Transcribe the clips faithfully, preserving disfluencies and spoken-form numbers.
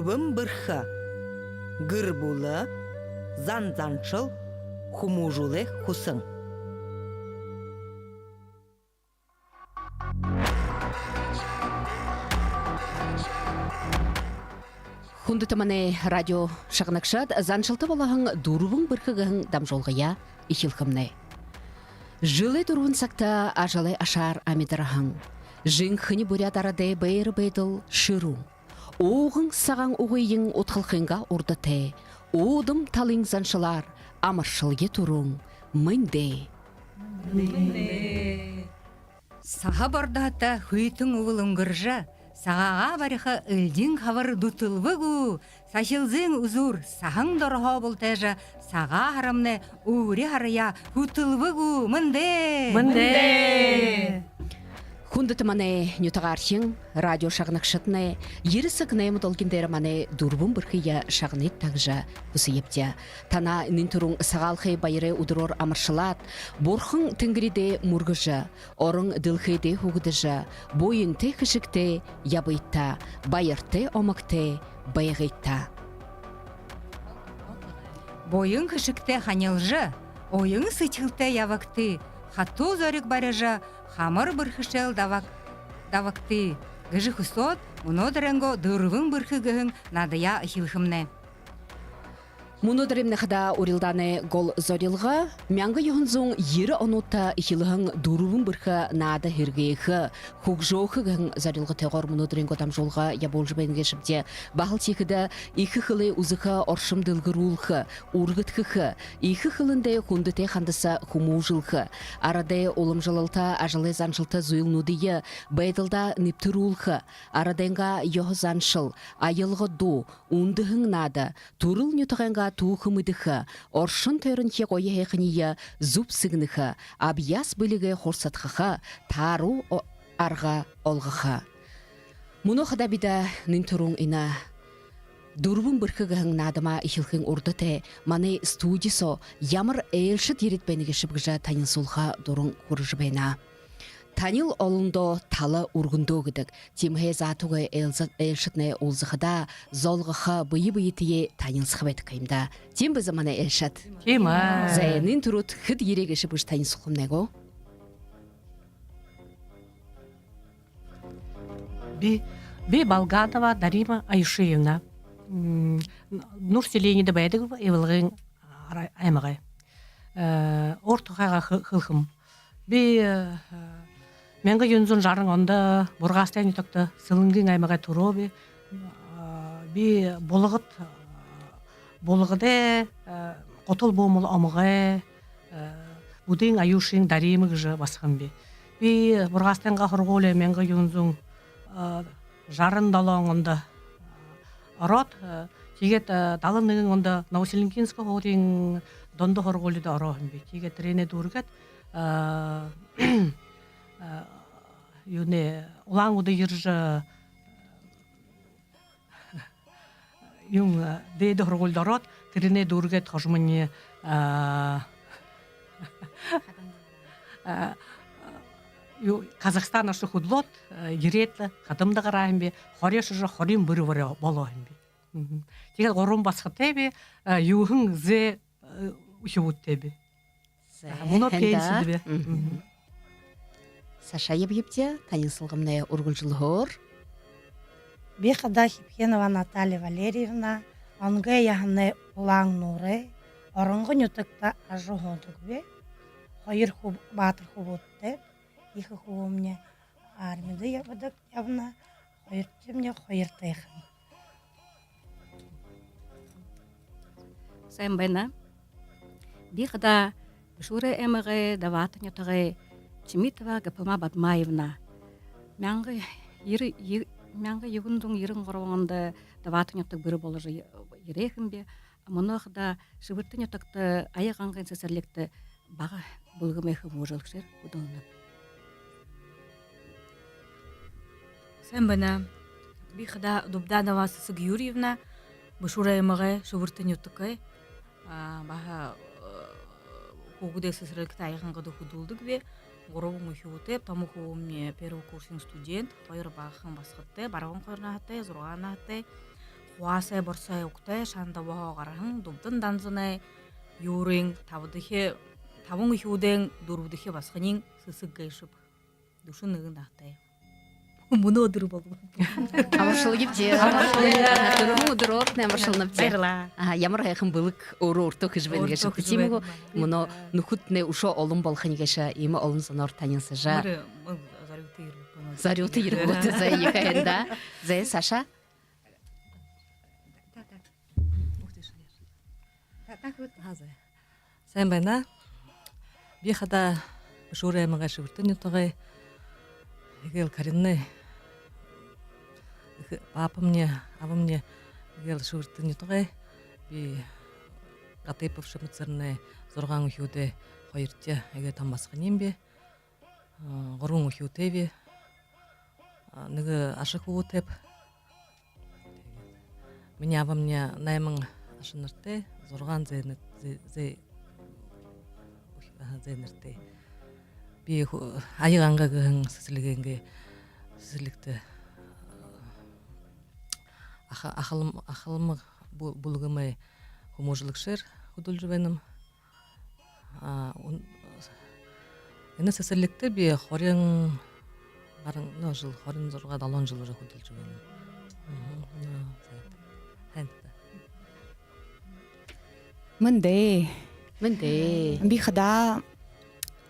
Дүрбэн бэрхэ. Гэр бүлэ, зан заншал, хүмүүжүүлэй хүсэн. Хүндэтэ манай радио шагнагшад, заншалта болоһон «Дүрбэн бэрхэ» гэһэн дамжуулгаяа эхилхэмнай. Жэлэй дүрбэн сагта ажалай ашаар амидарһан, жэнхэни буряад арадай байра байдал шэрүүн, ууган сагаан үгыень удхалхынгаа урда тээ, уудам талын заншалаар амаршалгы түрүүн мэндэ. Мэндэ. Саһа бордоһото хүйтэн үбэл үнгэржэ, сагаагаа бариха элдин хабар дүтэлбэ гү, сахилзын үзүүр саһан дороһоо бултайжа, Сагаан һарамнай үри һараяа хүтэлбэ гү. Мэндэ! Мэндэ! Хүндэтэ манай нютагаархин радио шагнагшаднай, ерэ саг наймад долгин дээрэ манай «Дүрбэн бэрхые» шагныт гэжэ хүсэебди. Танаа нэн түрүүн Сагаалганай баярай үдэрөөр амаршалаад, Бурхан тэнгэридээ мүргэжэ, орон дэлхэйдээ һүгэдэжэ, буянтай хэшэгтэй ябыт даа, баяртай омогтой байгыт даа. Буян хэшэгтэй ханилжа, уян сэдьхэлтэй ябагты, хатуу зориг барижа, хамар бэрхэшээл дабаг-, дабагты гэжэ хүсөөд, мүнөөдэрэйнгөө «Дүрбэн бэрхэ» гэһэн наадаяа эхилхэмнай. Мүнөөдэрэймнай хадаа урилдаанай гол зорилго мянга юһэн зуун ерэ онуудта эхилһэн «Дүрбэн бэрхэ» наада һэргээхэ, хүгжөөхэ гэһэн зорилготойгоор мүнөөдэрэйнгөө дамжуулга ябуулжа байна гээшэбди. Баһал тиихэдэ ехэ хэлээ үзэхэ оршом дэлгэрүүлхэ, үргэдхэхэ, ехэ хэлэндээ хүндэтэй хандаса хүмүүжүүлхэ, арадай уламжалалта, ажалай заншалта зүйлнүүдые байдалдаа нэбтэрүүлхэ, арадайнгаа ёһо заншал, аялга дуу, үндэһэн наада, түрэл нютагайнгаа түүхэ мэдэхэ, оршон тойронхи гоё һайханиие зүб сэгнэхэ, абьяас бэлигээ хурсадхаха тааруу о-, арга олгохо. Мүнөө хадаа бидэ нэн түрүүн энэ «Дүрбэн бэрхэ» гэһэн наадамаа эхилхын урда тээ манай студи соо ямар айлшад ерээд байна гээшэб гэжэ танилсуулха дуран хүрэжэ байна. Танил олондоо, тала үргэндөө гэдэг. Тиимэһээ заатагүй айлза-, айлшаднай уулзахадаа, золгохо, бэе бэетэеэ танилсаха байдаг юм даа. Тиимэ бэзэ, манай айлшад? Тиимэ. Зай, нэн түрүүн хэд ерээ гээшэб гэжэ танилсуулхамнай гү? Би, би Болганова Дарима Аюшеевна. М, Нур селениедэ байдаг, Ивалгын ара-, аймагай. Э, өөр тухайгаа хэ-, хэлэхэм. Би, э, мянга юһэн зуун жаран ондо Бургаастай нютагта, Сэлэнгын аймагай түрөө би. Э, би Булагад, э, Булагадай, э, Гутал Буумал омогой, э, Будын Аюшын Дарима гэжэ басаган би. Би Бургаастайнгаа һургуули мянга юһэн зуун, э, жаран долоон ондо, э, ороод, э, тиигээд, э, далан нэгэн ондо Новоселенгинск һуурин дунда һургуулида орооһон би. Тиигээд тэрээнээ дүүргээд, э, э, юунэй, Улаан-Үдэ ерэжэ, юун, э, дээдэ һургуулида ороод, тэрээнээ дүүргээд, хожомынь, э, э, юу, Казахстан ошожо хүдэлөөд, э, ерээд лэ, Хадамда гарааһан би, хори ошожо, хориин бэри болооһон би. Мгм. Тиигээд гурбан басагатай би, э, юһэн зээ, э, үхибүүдтэй би. Зай, мүнөө һайн даа. Пенсидэ би. Мгм. Мгм. Саашаа ябая, танилсалгамнай үргэлжэлһөөр. Би хадаа Хипхенова Наталья Валерьевна, Онгой яһанай Улаан Нуурай, Оронгой нютагта ажаһуудаг би. Хоёр хүб-, баатар хүбүүдтэй, ехэ хүбүүмни армида ябадаг, ябана, хоёрдохинь хоёртойхон. Сайн байна. Би хадаа Бэшүүрэй аймагай Даваата нютагай Чимитова Гапама Бадмаевна. Мянга ерэ-, е-, мянга юһэн зуун ерэн гурбан ондо Даваата нютаг бэри боложо е-, ерээһэн би. Мүнөө хадаа Шэбэртэ нютагта Ая Гангын сэсэрлигтэ бага бүлгэмэй хүмүүжүүлэгшээр хүдэлнэб. Сайн байна. Би хадаа Дубданова Сэсэг Юрьевна, Бэшүүрэй аймагай Шэбэртэ нютагай. А, баһа, э, хүүгэдэй сэсэрлигтэ Ая Гангада хүдэлдэг би. Гурбан үхибүүтэй, томо хүбүүмни первый курсын студент, хоёр багахан басагатай, баруун хоёр наһатай, зургаан наһатай. Хуасай, борсой угтай, шанда бохо гараһан Дубдан Данзанай юрын табадахи, табан үхибүүдэйнь дүрбэдэхи басаганиинь сэсэг гээшэб. Дүшэн нэгэн наһатай. Мүнөө үдэр болбол. Амаршалнабди. Амаршалнабди. Дүрбэн үдэрөөртнай амаршалнабди. Баярлаа. Аха, ямар һайхан бэлэг өөрөө өөртөө хэжэ байна гээшэб, тиимэ гү? Мүнөө нүхэдтнай үшөө олон болохонь гээшэ, иимэ олон зоноор танилсажа. Мүнөө, мүнөө зорюутай ерэбэб. Зорюутай ерэбэб. Зай, ехэ һайн даа. Зай, Саша. Сайн байна. Би хадаа Бэшүүрэй аймагай Шэбэртын нютагай. Эгээл коренной. Папамни, абамни эгээл Шэбэртын нютагай. Би Гатыпов Шэмэцэрнай зургаан үхибүүдэй хоёрдохи, эгээл томо басаганиинь би. Гурбан үхибүүтэйб. Нэгэ аша хүбүүтэйб. Минии абамни найман аша наратай, зургаан зээ нар-, зээ, зээ, аха, зээ наратай. Би ху-, «Аяганга» гэһэн сэсэрлигэй, сэсэрлигтэ, аха-, ахалм-, ахалма бү-, бүлгэмэй хүмүүжүүлэгшээр хүдэлжэ байнам. Энэ сэсэрлигтэ би хорин гаран, ну, жэл, хорин зургаа, долоон жэл уже хүдэлжэ байна. Һайн даа. Мэндэ. Мэндэ. Би хадаа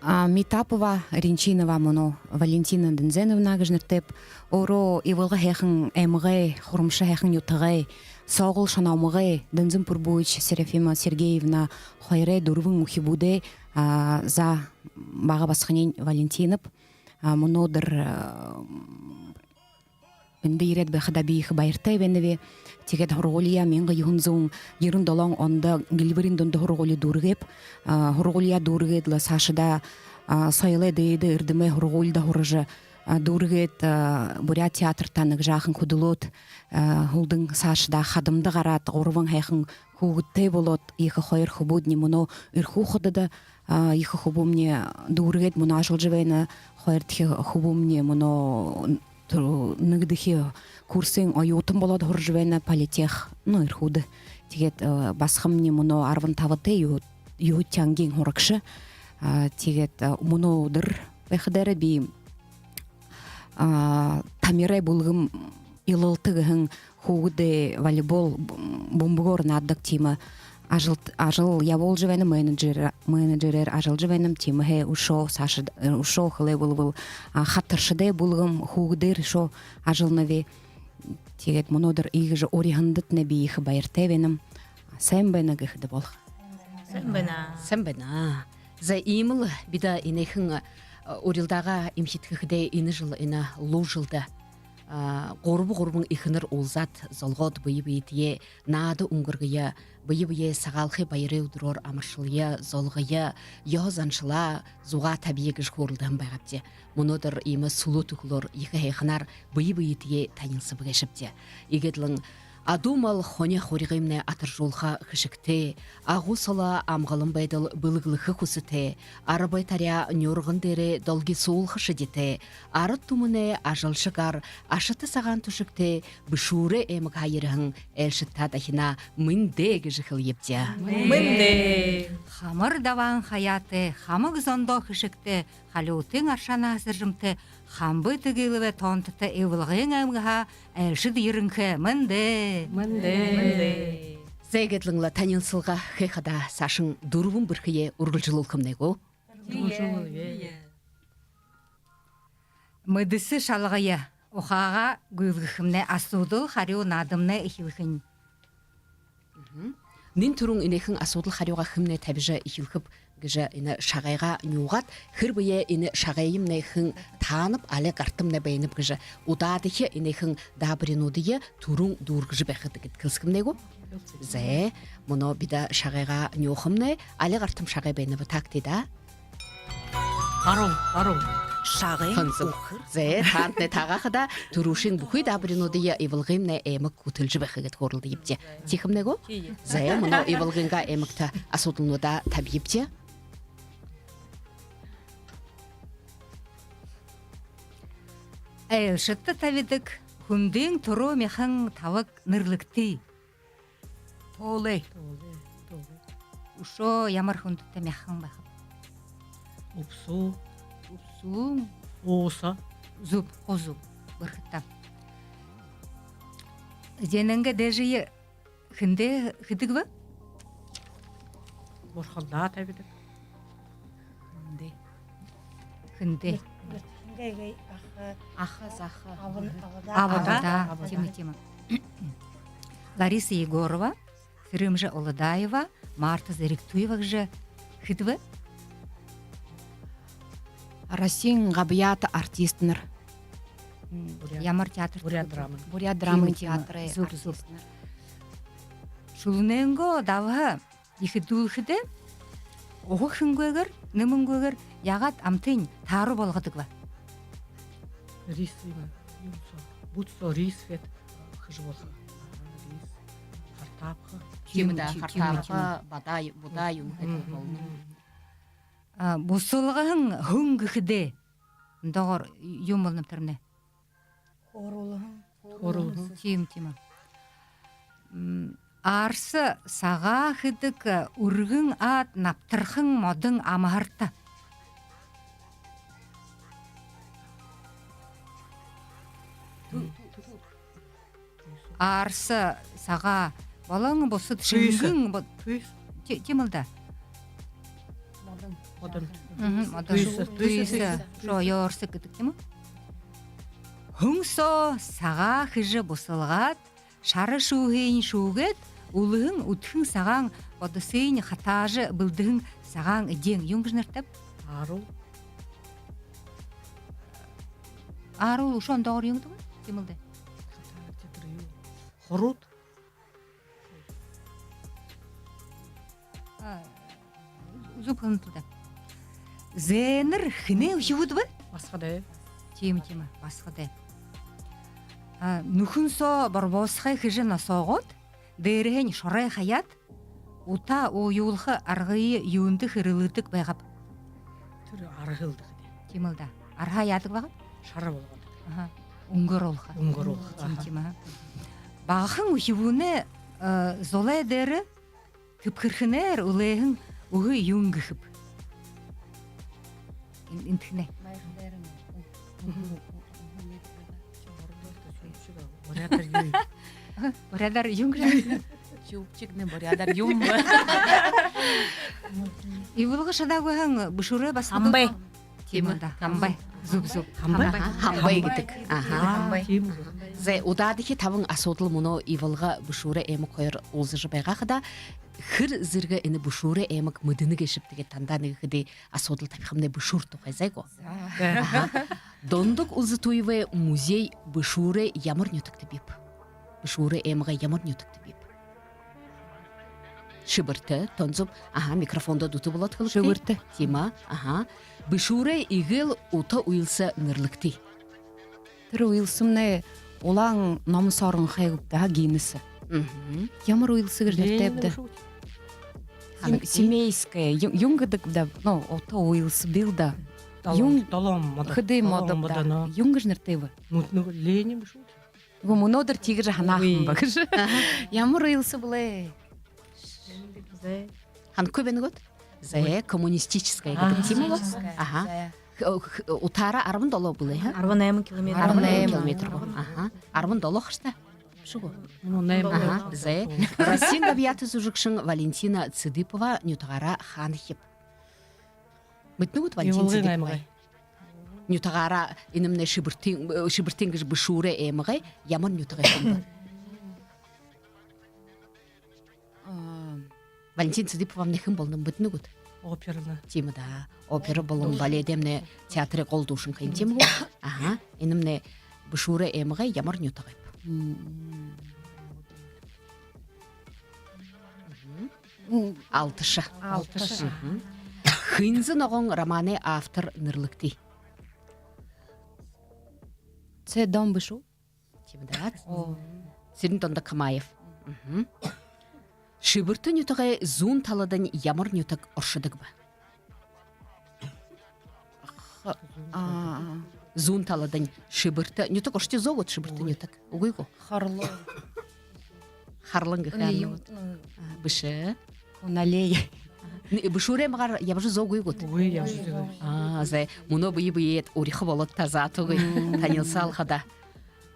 Митапова Ринчинова, мүнөө Валентина Дэнзэновна гэжэ нэрэтэйб. Өөрөө Ивалга һайхан аймагай, Хурамша һайхан нютагай, Соогол шоно омогой Дэнзэн Пурбуевич, Серафима Сергеевна хоёрой дүрбэн үхибүүдэй заа, бага басаганиинь Валентинаб. Мүнөөдэр эндэ ерээд байхадаа би ехэ баяртай байнаб. Тиигээд һургуулияа мянга юһэн зуун ерэн долоон ондо Гэлбэрин дунда һургуули дүүргээб. Һургуулияа дүүргээд лэ саашадаа соёлой дээдэ эрдэмэй һургуулида һуража, дүүргээд, Буряад театрта нэгэ жаахан хүдэлөөд, һүүлдэнь саашадаа хадамда гараад, гурбан һайхан хүүгэдтэй болоод, ехэ хоёр хүбүүдни мүнөө Эрхүү хотодо, ехэ хүбүүмни дүүргээд мүнөө ажаллажа байна. Хоёрдохи хүбүүмни мүнөө нэгэдэхи курсын оюутан болоод һуража байна, политех, ну, Эрхүүдэ. Тиигээд басагамни мүнөө арбан табатай, юу-, юһэдэхи ангиин һурагша. Тиигээд мүнөөдэр байхадаа би «Тамирай бүлгэм Илалта» гэһэн хүүгэдэй волейбол бүмбэгөөр наададаг тиимэ ажал, ажал ябуулжа байна, менеджер, менеджерээр ажаллажа байна. Тиимэһээ үшөө саашадаа, үшөө хэлээ бэлэйбэл, хатаршадай бүлгэм хүүгэдөөр үшөө ажалланаб. Тиигээд мүнөөдэр иигэжэ уряхандатнай би ехэ баяртай байнам. Сайн байна гэхэдэ болохо. Сайн байна. Сайн байна. За, иимэл бидэ энэхэн урилдаагаа эмхидхэхэдээ, энэ жэл, энэ луу жэлдэ гурба-гурбан эхэнэр уулзаад, золгоод, бэе бэетэеэ наада үнгэргэе, бэе бэеэ Сагаалганай баярай үдэрөөр амаршалая, золгоё, ёһо заншалаа зугаа табия гэжэ хөөрэлдэһэн байгаабди. Мүнөөдэр иимэ сүлөө түхэлөөр ехэ һайханаар бэе бэетэеэ танилсаба гээшэбди. Иигээд лэ адуу мал хони хурьгымнай атаржуулха хэшэгтэй, агуу соло амгалан байдал бэлэглэхэ хүсэтэй, арбай таряа нюрган дээрээ долгисуулха шэдитэй, арад түмэнэй ажалша гар, ашата сагаан түшэгтэй Бэшүүрэй аймагһаа ерэһэн айлшадтаа дахинаа мэндэ гэжэ хэлэебди. Мэндэ. Хамар дабаан хаяатай, хамаг зондоо хэшэгтэй, халюутын аршаанһаа сэржэмтэй, хамба тиигэлбэ тоонтотой Ивалгын аймагһаа айлшад ерэнхэй. Мэндэ. Мэндэ. Зай, иигээд лэ танилсалга хээ хадаа саашань дүрбэн бэрхэеэ үргэлжэлүүлхэмнай гү? Үргэлжэлүүлэе. Мэдэсэ шалгая. Ухаагаа гүйлгэхэмнай, асуудал харюу наадамнай эхилхэнь. Нэн түрүүн энэхэн асуудал харюугаа хэмнай табижа эхилхэб гэжэ энэ шагайгаа нюугаад, хэрбээ энэ шагаймнай хэн таанаб, али гартамнай байнаб гэжэ удаадахи энэхэн даабаринуудые түрүүн дүүргэжэ байхада гээд хэлсэхэмнай гү? Зай, мүнөө бидэ шагайгаа нюухамнай, али гартам шагай байнаб, таагты даа. Баруун, баруун. Шагай. Ханзан. Үхэр. Зай, таанаднай таагаа хадаа түрүүшын бүхы даабаринуудые Ивалгымнай аймаг хүтэлжэ байха гээд хөөрэлдэебди. Тиихэмнай гү? Зай, мүнөө Ивалгынгаа аймагта асуудалнуудаа табиебди. Айлшадта табидаг Хүндын түрүү мяхан табаг нэрлэгты. Тоолой. Тоолой, тоолой. Үшөө ямар хүндэтэй мяхан байхаб? Үбсүү. Үбсүүн. Ууса. Зүб, хуу зүб. Бэрхэтэй. Зэнэнгэ дээжые хэндээ хэдэг бэ? Бурхандаа табидаг. Хэндээ. Хэндээ. Аха, заха. Абада. Абада. Тиимэ, тиимэ. Лариса Егорова, Сэрэмжэ Уладаева, Марта Зэрэгтуева гэжэ хэд бэ? Россиин габьяата артистнар. Ямар театр? Буряад драмын. Буряад драмын театрай артистнар. Шүлэнэйнгөө дабһа ехэдүүлхэдэ, уһа хэнгүйгөөр, нэмэнгүйгөөр яагаад амтыень тааруу болгодог бэ? Рис юм аа. Юм соо. Бүд соо рис гээд хэжэ болохо. Рис. Хартаабха. Тиимэ даа, хартаабха, бада, буда юм гээд болоно. Бусалгаһан һүн гэхэдээ, ондоогоор юун болоноб тэрэмнай? Хооруулһан. Хооруулһан. Тиимэ, тиимэ. Аарса сагаа хэдэг, үргэн аад набтархан модон амһарта. Аарса сагаа болон бусад шэнгэн бод... Тиимэл даа. Модон. Модон. Түйсэ. Түйсэ. Шоо ёорсог гэдэг, тиимэ? Һүн соо сагаа хэжэ бусалгаад, шара шүүһыень шүүгээд, үлэһэн үдхэн сагаан бодосыень хатаажа бэлдэһэн сагаан эдеэн юун гэжэ нэрэтэйб? Ааруул. Ааруул үшөө ондоогоор юун гэдэг бэ? Тиимэл даа. Хурууд. Зүб хэлэнэт лэ даа. Зээнэр хэнэй үхибүүд бэ? Басагадай. Тиимэ, тиимэ, басагадай. Нүхэн соо борбоосхой хэжэ носоогоод, дээрэһээнь шорой хаяад, утаа ууюулха аргые юундэ хэрэглэдэг байгааб? Тэрэ арһа элдэхэдэ. Тиимэл даа. Арһаа яадаг байгааб? Шара болгодог. Аха. Үнгөөр уулаха. Үнгөөр уулаха. Тиимэ, тиимэ, аха. Багахан үхибүүнэй зулай дээрэ тэбхэрхэнээр үлээһэн үһэ юун гэхэб? Энтхэнэй. Буряадаар юун? Буряадаар юун гэжэ? Чубчик нэ буряадаар юун бэ? Ивалга шадаагүй һаань, бэшүүрээ басагад. Хамбай. Тиимэ даа, хамбай. Зүб, зүб. Хамбай. Аха, хамбай гэдэг. Аха. Хамбай. Зай, удаадахи табан асуудал мүнөө Ивалга, Бэшүүрэй аймаг хоёр уулзажа байгаа хадаа, хэр зэргэ энэ Бэшүүрэй аймаг мэдэнэ гээшэб, тиигээд тандаа нэгэ хэды асуудал табихамнай бэшүүр тухай, зай гү? Аха. Дондог Улзытуевай музей Бэшүүрэй ямар нютагта бииб? Бэшүүрэй аймагай ямар нютагта бииб? Шэбэртэ, тон зүб. Аха, микрофондо дүтэ болоод хэлэгты. Шэбэртэ. Тиимэ, аха. Бэшүүрэй эгээл ута үйлсэ нэрлэгты. Тэрэ үйлсэмнай Улаан номсоронхой гээбди даа, Гиннесэ. Ямар үйлсэ гэжэ нэрэтэйб даа? Семейская, юун гэдэг даа, ну, ута үйлсэ бии л даа. Юун, долоон модо. Хэды модо даа. Юун гэжэ нэрэтэйб? Мүнөө Ленин бэшэ гү? Үгы, мүнөөдэр тиигэжэ һанааһан юм бэ гэжэ. Ямар үйлсэ бэлэй? Зай. Һанахагүй байна гүт? Зай, коммунистическая гэдэг, тиимэ гү? Аха. Утаараа арбан долоо бэлэй, ха? Арбан найман километр. Арбан найман километр гү? Аха. Арбан долоо хаш даа. Бэшэ гү? Аха, зай. Россиин габьяата зүжэгшэн Валентина Цыдыпова нютагаараа хаанахиб? Мэдэнэ гүт Валентина Цыдыповай? Нютагаараа, энэмнай Шэбэртын, Шэбэртын гэжэ Бэшүүрэй аймагай ямар нютагай хэн бэ? Валентина Цыдыповамнай хэн болоно, мэдэнэ гүт? Оперна. Тиимэ даа. Опера болон баледэмнай театрай гол дуушан хэн, тиимэ гү? Аха. Энэмнай Бэшүүрэй аймагай ямар нютагайб? Алташа. Алташа. Хынза ногоон романай автор нэрлэгты. Цэдон бэшэ гү? Тиимэ даа. Цырен-Дондог Камаев. Шэбэртын нютагай зүүн таладань ямар нютаг оршодог бэ? Зүүн таладань Шэбэртэ нютаг. Ошожо зөө гүт Шэбэртэ нютаг? Үгы гү? Харлан. Харлан гэхэ юм. Бэшэ. Хүнэлэй. Бэшүүрэй аймагаар ябажа зөөгүй гүт? Үгы, ябажа зөөгүй. Аа, зай. Мүнөө бэе бэеэ уряха болоод та, заатагүй. Танилсаалхада.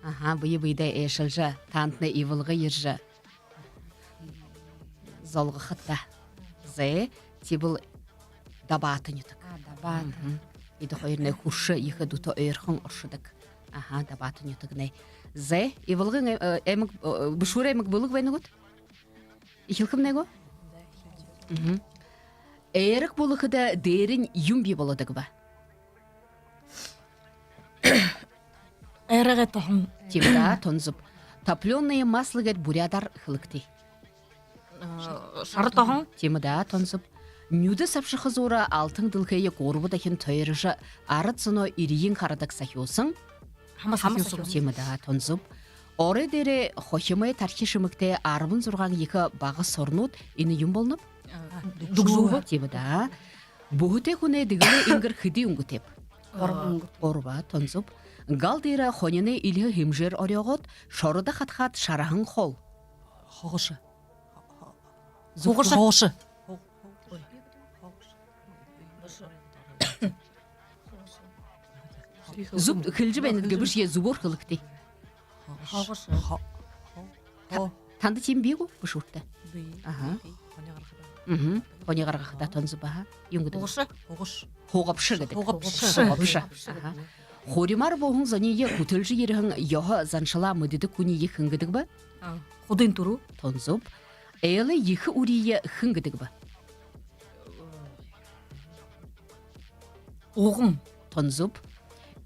Аха, бэе бэедээ айлшалжа, таанадтнай ивалга ерэжэ золгохо даа. Зай, тиибэл Дабаата нютаг. А, Дабаата. Эдэ хоёрнай хүршэ, ехэ дүтэ ойрхон ошодог. Аха, Дабаата нютагнай. Зай, ивалгын ай-, э, аймаг, э, бэшүүрэй аймаг бэлэг байна гүт? Эхилхэмнай гү? Айраг бүлэхэдэ дээрэнь юун бии болодог бэ? Айрагай тоһон. Тиимэ даа, тон зүб. Топлёное масло гээд буряадаар хэлэгты. Шара тоһон. Тиимэ даа, тон зүб. Нюдэ сабшаха зуура алтан дэлхэйе гурба дахин тойрожо, арад зоноо эрьен харадаг сахюусан. Хама сахюусан. Тиимэ даа, тон зүб. Орой дээрэ хохимой тархи шэмэгтэй арбан зургаан ехэ бага сорнууд. Энэ юун болоноб? Дүгжүүб. Тиимэ даа. Бүһэтэй хүнэй дэгэлэй энгэр хэды үнгэтэйб? Гурба үнгэтэй. Гурба, тон зүб. Гал дээрэ хониной эльһэ хэмжээр орёогоод, шородо хадхаад шараһан хоол. Хогошо. Хогошо. Хогошо. Зүб хэлэжэ байнат гэ, бэшэ, зүбөөр хэлэгты. Хогошо. Танда тиимэ бии гү бэшүүртэ? Бии. Аха. Хони гаргахада. Хони гаргахада, тон зүб, аха. Юун гэдэг? Хогошо. Хогошо. Хугабша гэдэг. Хугабша. Хугабша. Аха. Хуримаар бууһан зониие хүтэлжэ ерэһэн ёһо заншалаа мэдэдэг хүниие хэн гэдэг бэ? Худын түрүү. Тон зүб. Айлай ехэ үриие хэн гэдэг бэ? Уган. Тон зүб.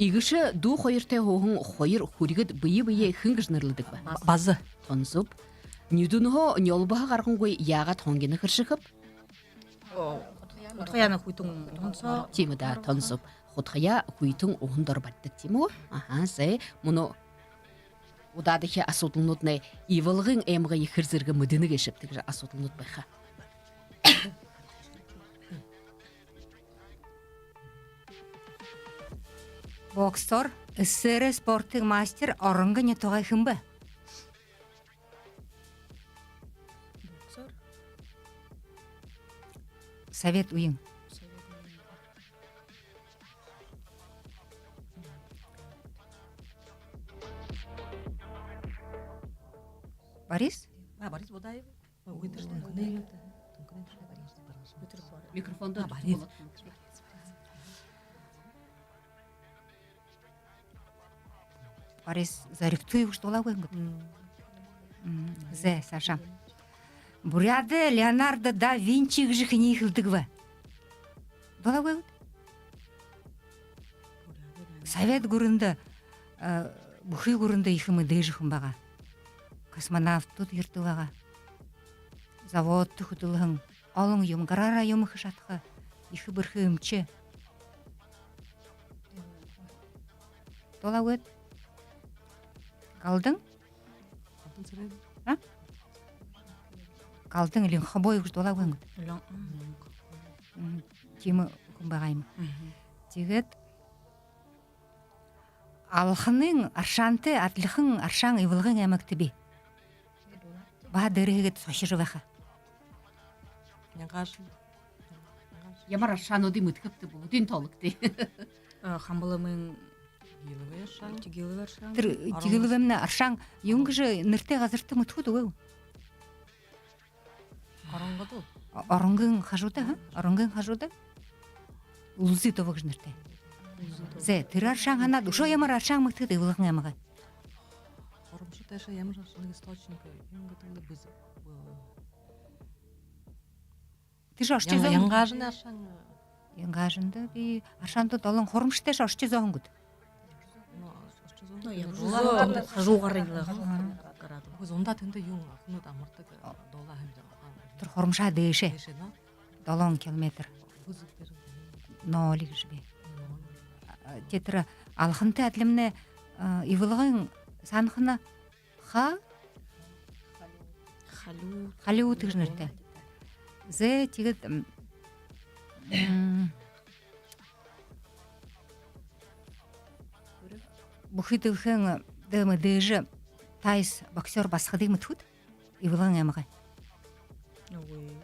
Эгэшэ дүү хоёртой һууһан хоёр хүрьгэд бэе бэеэ хэн гэжэ нэрлэдэг бэ? База. Тон зүб. Нюдэнһөө нёлбоһо гаргангүй яагаад хонгино хэршэхэб? Худхаяа хүйтэн уһан соо. Тиимэ даа, тон зүб. Худхаяа хүйтэн уһан доро баридаг, тиимэ гү? Аха, зай, мүнөө удаадахи асуудалнууднай Ивалгын аймагай хэр зэргэ мэдэнэ гээшэбта гэжэ асуудалнууд байха. Боксёр, СССР-эй спортын мастер, Оронгой нютагай хэн бэ? Совет үеын. Борис? А, Борис Будаев. Ой, үгы, тэрэ Түнхэнэй. Түнхэнэй Борис. Микрофондо. А, Борис. Борис Зоригтуевич дуулаагүй гүт? Мм. Мм, зэ, саашаа. Буряадай Леонардо да Винчи гэжэ хэниие хэлэдэг бэ? Дуулаагүй гүт? Совет гүрэндэ, э, бүхы гүрэндэ ехэ мэдээжэ хүн байгаа. Космонавтууд ерэдэг байгаа. Заводто хүдэлһэн, олон юумэ, гараараа юумэ хэжэ шадаха, ехэ бэрхэ эмшэ. Дуулаагүй гүт? Галдан? Галдан Цырен. А? Галдан Линхобоев гэжэ дуулаагүй гүт? Лин-, мм. Мм, тиимэ хүн байгаа юм. Мгм. Тиигээд Алханын аршаантай адлихан аршаан Ивалгын аймагта бии. Баһа дээрэһээ гээд сохижо байха. Нянгаашан. Ямар аршаануудые мэдэхэбта, бүгэдыень тоологты. Э, Хамба ламын Тигиловэй аршаан. Тигиловэй аршаан. Тэрэ Тигиловэймнай аршаан юун гэжэ нэрэтэй газарта мэдэхэ гүт, үгы гү? Оронгой даа. О-, Оронгойн хажууда, ха? Оронгойн хажууда. Үлзытово гэжэ нэрэтэй. Үлзытово. Зэ, тэрэ аршаан һанаад, үшөө ямар аршаан мэдэхэт Ивалгын аймагай? Хурамша тээшээ ямар нэгэ источник, юун гэдэг лэ, бүз-, бу-, Тиишээ ошожо зөөһэн гүт? Янгаашан аршаан. Янгаашанда би аршаанда долоон, Хурамша тээшээ ошожо зөөһэн гүт? Ну, ошожо зөөһэн. Ну, ябажа зөө. Хажуугаарынь лэ гараад. Үгы, зундаа тэндэ юун, хүнүүд амардаг, дулаан һамжаа. Тэрэ Хурамшаһаа дээшээ. Дээшээ, но? Долоон километр. Үгы, зүб тэрэ. Нооли гэжэ бии. Нооли. А, тэ тэрэ Алхантай адлимнай, а, Ивалгын саанахана Ха-, Халюуд. Халюуд гэжэ нэрэтэй. Зэ, тиигээд, м, м, Бүхы дэлхэйн дэ мэдээжэ тайс боксёр басагадые мэдэхэ гүт? Ивалгын аймагай. Үгы.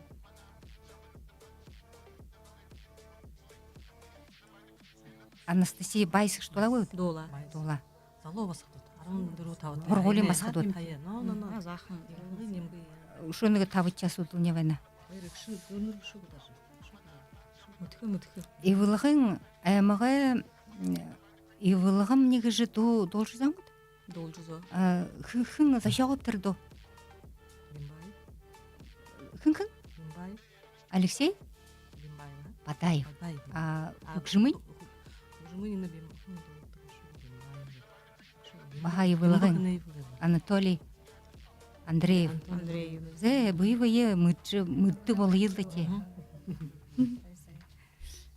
Анастасия Байс гэжэ дуулаа гүт? Дуулаа. Дуулаа. Залуу басагад. Арбан дүрбэ, табатай. Һургуулиин басагад. Тая. Но, но, но. А, заахан. Ивалгын аймагай. Үшөө нэгэ табадахи асуудал байна. Хоёр эгшэ, дүүнэр бэшэ гү даже? Мэдэхэ, мэдэхэ. Ивалгын аймагай, м, Ивалгамни гэжэ дуу дуулжа зон гүт? Дуулжа зон. А, хэн, хэн зохёогооб тэрэ дуу? Лимбаев. Хэн, хэн? Лимбаев. Алексей? Лимбаев. Бадаев. Бадаев. А, а, хүгжэмынь? Хү-, хү-, хүгжэмынь энэ Бим-, хэн дуулдаг юм шүү, Лимбаев. Баһа Ивалгын. Ивалгын. Анатолий Андреев. Андреев. Зэ, бэе бэеэ мэдэжэ, мэдэдэг болоё даа тээ. Мгм.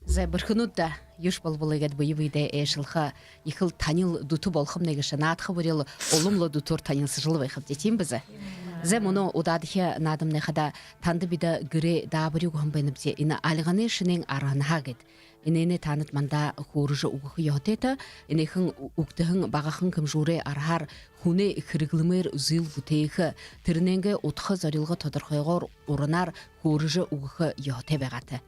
Зэ, бэрхэнүүд даа, юушье болбол иигээд бэе бэедээ айлшалха ехэл танил дүтэ болохомнай гээшэ. Наадаха бүри лэ улам лэ дүтөөр танилсажал байхабди, тиимэ бэзэ? Зэ, мүнөө удаадахи наадамнай хадаа танда бидэ гэрэй даабари үгэһэн байнабди. Энэ «Альганай шэнээн арһанһаа» гээд. Энээнээ таанад манда хөөрэжэ үгэхэ ёһотойт. Энээхэн ү-, үгтэһэн багахан хэмжүүрэй арһаар хүнэй хэрэглэмээр зүйл бүтээхэ, тэрээнэйнгээ удха зорилго тодорхойгоор, уранаар хөөрэжэ үгэхэ ёһотой байгаат.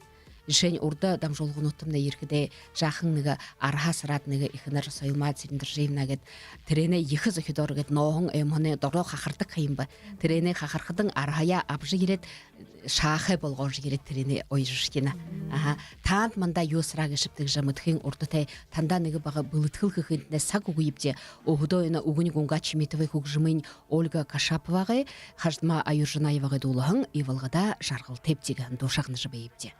Жэшээнь, урда дамжуулгануудтамнай ерэхэдээ, жаахан нэгэ арһа асараад, нэгэ эхэнэр Соёлма Цырендоржиевна гээд, тэрээнээ ехэ зохидоор гээд, нооһон оймоной доро хахардаг ха юм бэ. Тэрээнээ хахархадань, арһаяа абажа ерээд, шаахай болгожо ерээд, тэрээнээ оёжо шэхэнэ. Аха. Таанад манда юу асараа гээшэбта гэжэ мэдэхын урда тээ, танда нэгэ бага бэлэдхэл хэхынтнай саг үгыебди. Өөһэдөө энэ үгэнь Гунга Чимитовай, хүгжэмынь Ольга Кашаповагай, Хажидма Аюржанаевагай дуулаһан «Ивалгада жаргалтайбди» гэһэн дуу шагнажа байябди.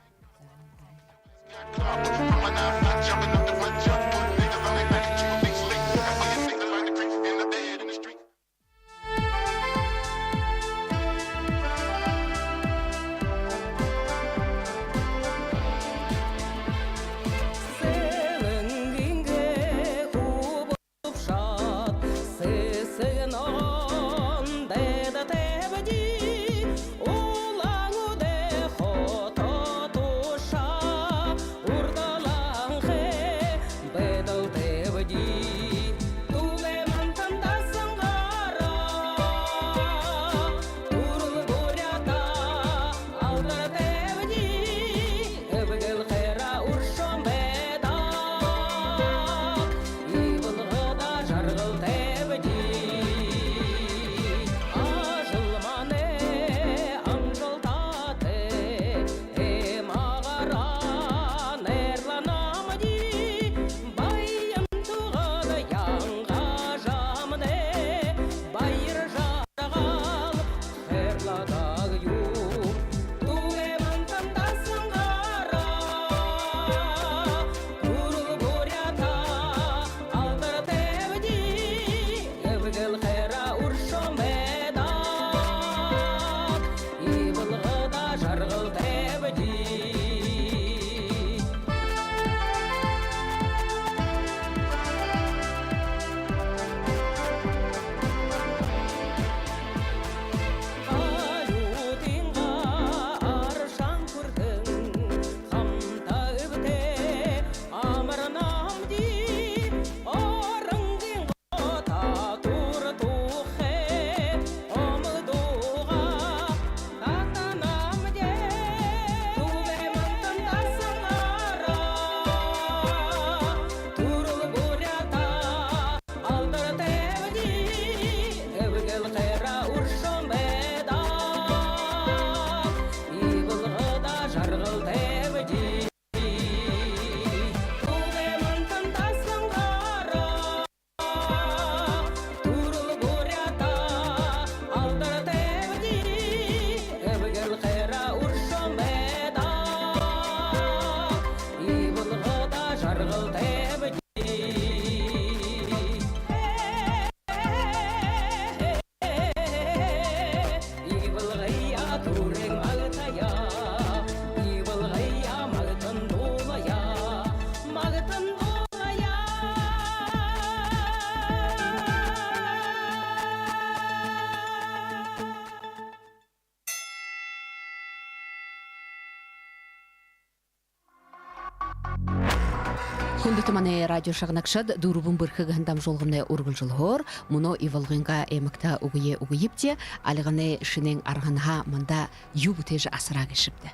Хүндэтэ манай радио шагнагшад, «Дүрбэн бэрхэ» гэһэн дамжуулгамнай үргэлжэлһөөр. Мүнөө Ивалгын аймагта үгы үгыбди, альганай шэнээн арһанһаа манда юу бүтээжэ асараа гээшэбта.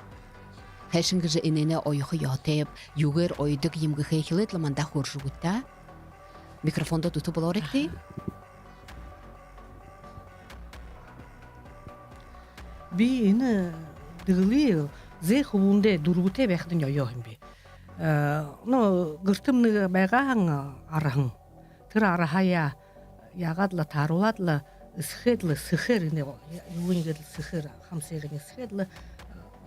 Хайшан гэжэ энээнээ оёхо ёһотойб, юугээр оёдог юм гэхэ эхилээд лэ манда хөөрэжэ үгыт даа. Микрофондо дүтэ болоорогты. Би энэ дэгэлые зээ хүбүүндээ дүрбэтэй байхадань оёо һэм би. Э, ну, гэртэмнай байгаа һэн арһан. Тэрэ арһаяа яагаад лэ тааруулаад лэ, эсхээд лэ, сэхээр энэ, юунигээд лэ сэхээр, хамсыень эсхээд лэ,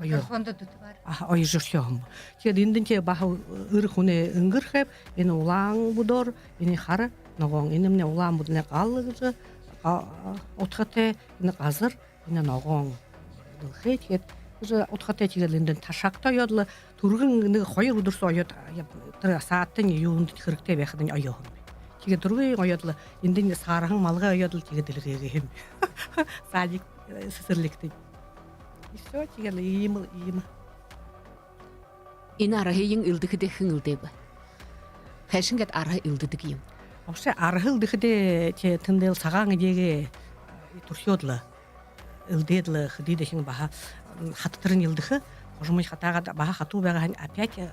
оёо. Микрофондо дүтэ баар. Аха, оёжорхёо һэм. Тиигээд эндэнь тээ баһа эрэ хүнэй энгэрхэйб, энэ улаан бүдөөр, энэ хара ногоон, энэмнай улаан бүдэнэй гал гэжэ, га-, удхатай, энэ газар, энэ ногоон дэлхэй. Тиигээд гэжэ удхатай. Тиигээд лэ эндэнь ташаагта оёод лэ, түргэн нэгэ хоёр үдэр соо оёод, яб-, тэрэ саадтань юундэ хэрэгтэй байхадань оёо һэм би. Тиигээд түргэн оёод лэ, эндэнь саарһан малгай оёод лэ, тиигээд эльгээгээ һэм би. Садик, э, сэсэрлигтэнь. И всё, тиигээд лэ иимэ, иимэ. Энэ арһыень элдэхэдээ хэн элдээб? Хайшан гээд арһа элдэдэг юм? Вообще арһа элдэхэдээ, тэ-, тэндэл сагаан эдеэгээ, э, түрхёод лэ, элдээд лэ хэды дахин баһа, м, хататарынь элдэхэ. Хожомынь хатаагаад, баһа хатуу байгаа һаань, опять, э,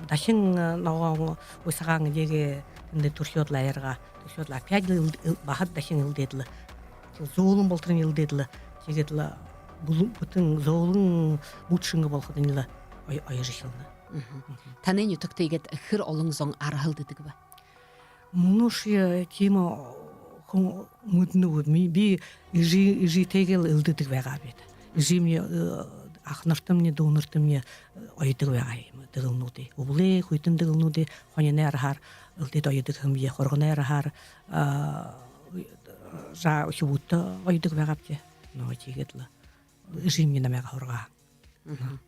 дахин, э, ногоон, ой, сагаан эдеэгээ тэндэ түрхёод лэ, аяараа түрхёод лэ, опять лэ эл-, эл-, баһа дахин элдээд лэ. Тиигээд зөөлэн болоторынь элдээд лэ. Тиигээд лэ бүл-, бүтэн зөөлэн, бүд шэнги болоходонь лэ ой-, оёжо эхилнэ. Мгм. Танай нютагта иигээд хэр олон зон арһа элдэдэг бэ? Мүнөөшье тиимэ хүн мэдэнэгүй. Ми-, би эжы-, эжытэйгээл элдэдэг байгааб даа. Эжымни, э, аханартамни, дүүнэртэмни, э, оёдог байгаа юм дэгэлнүүдые. Үбэлэй, хүйтэн дэгэлнүүдые, хониной арһаар элдээд оёдог һэм би, хурганай арһаар, а, за, үхибүүдтэ оёдог байгааб даа. Но, тиигээд лэ эжымни намайе һургаа. Мгм.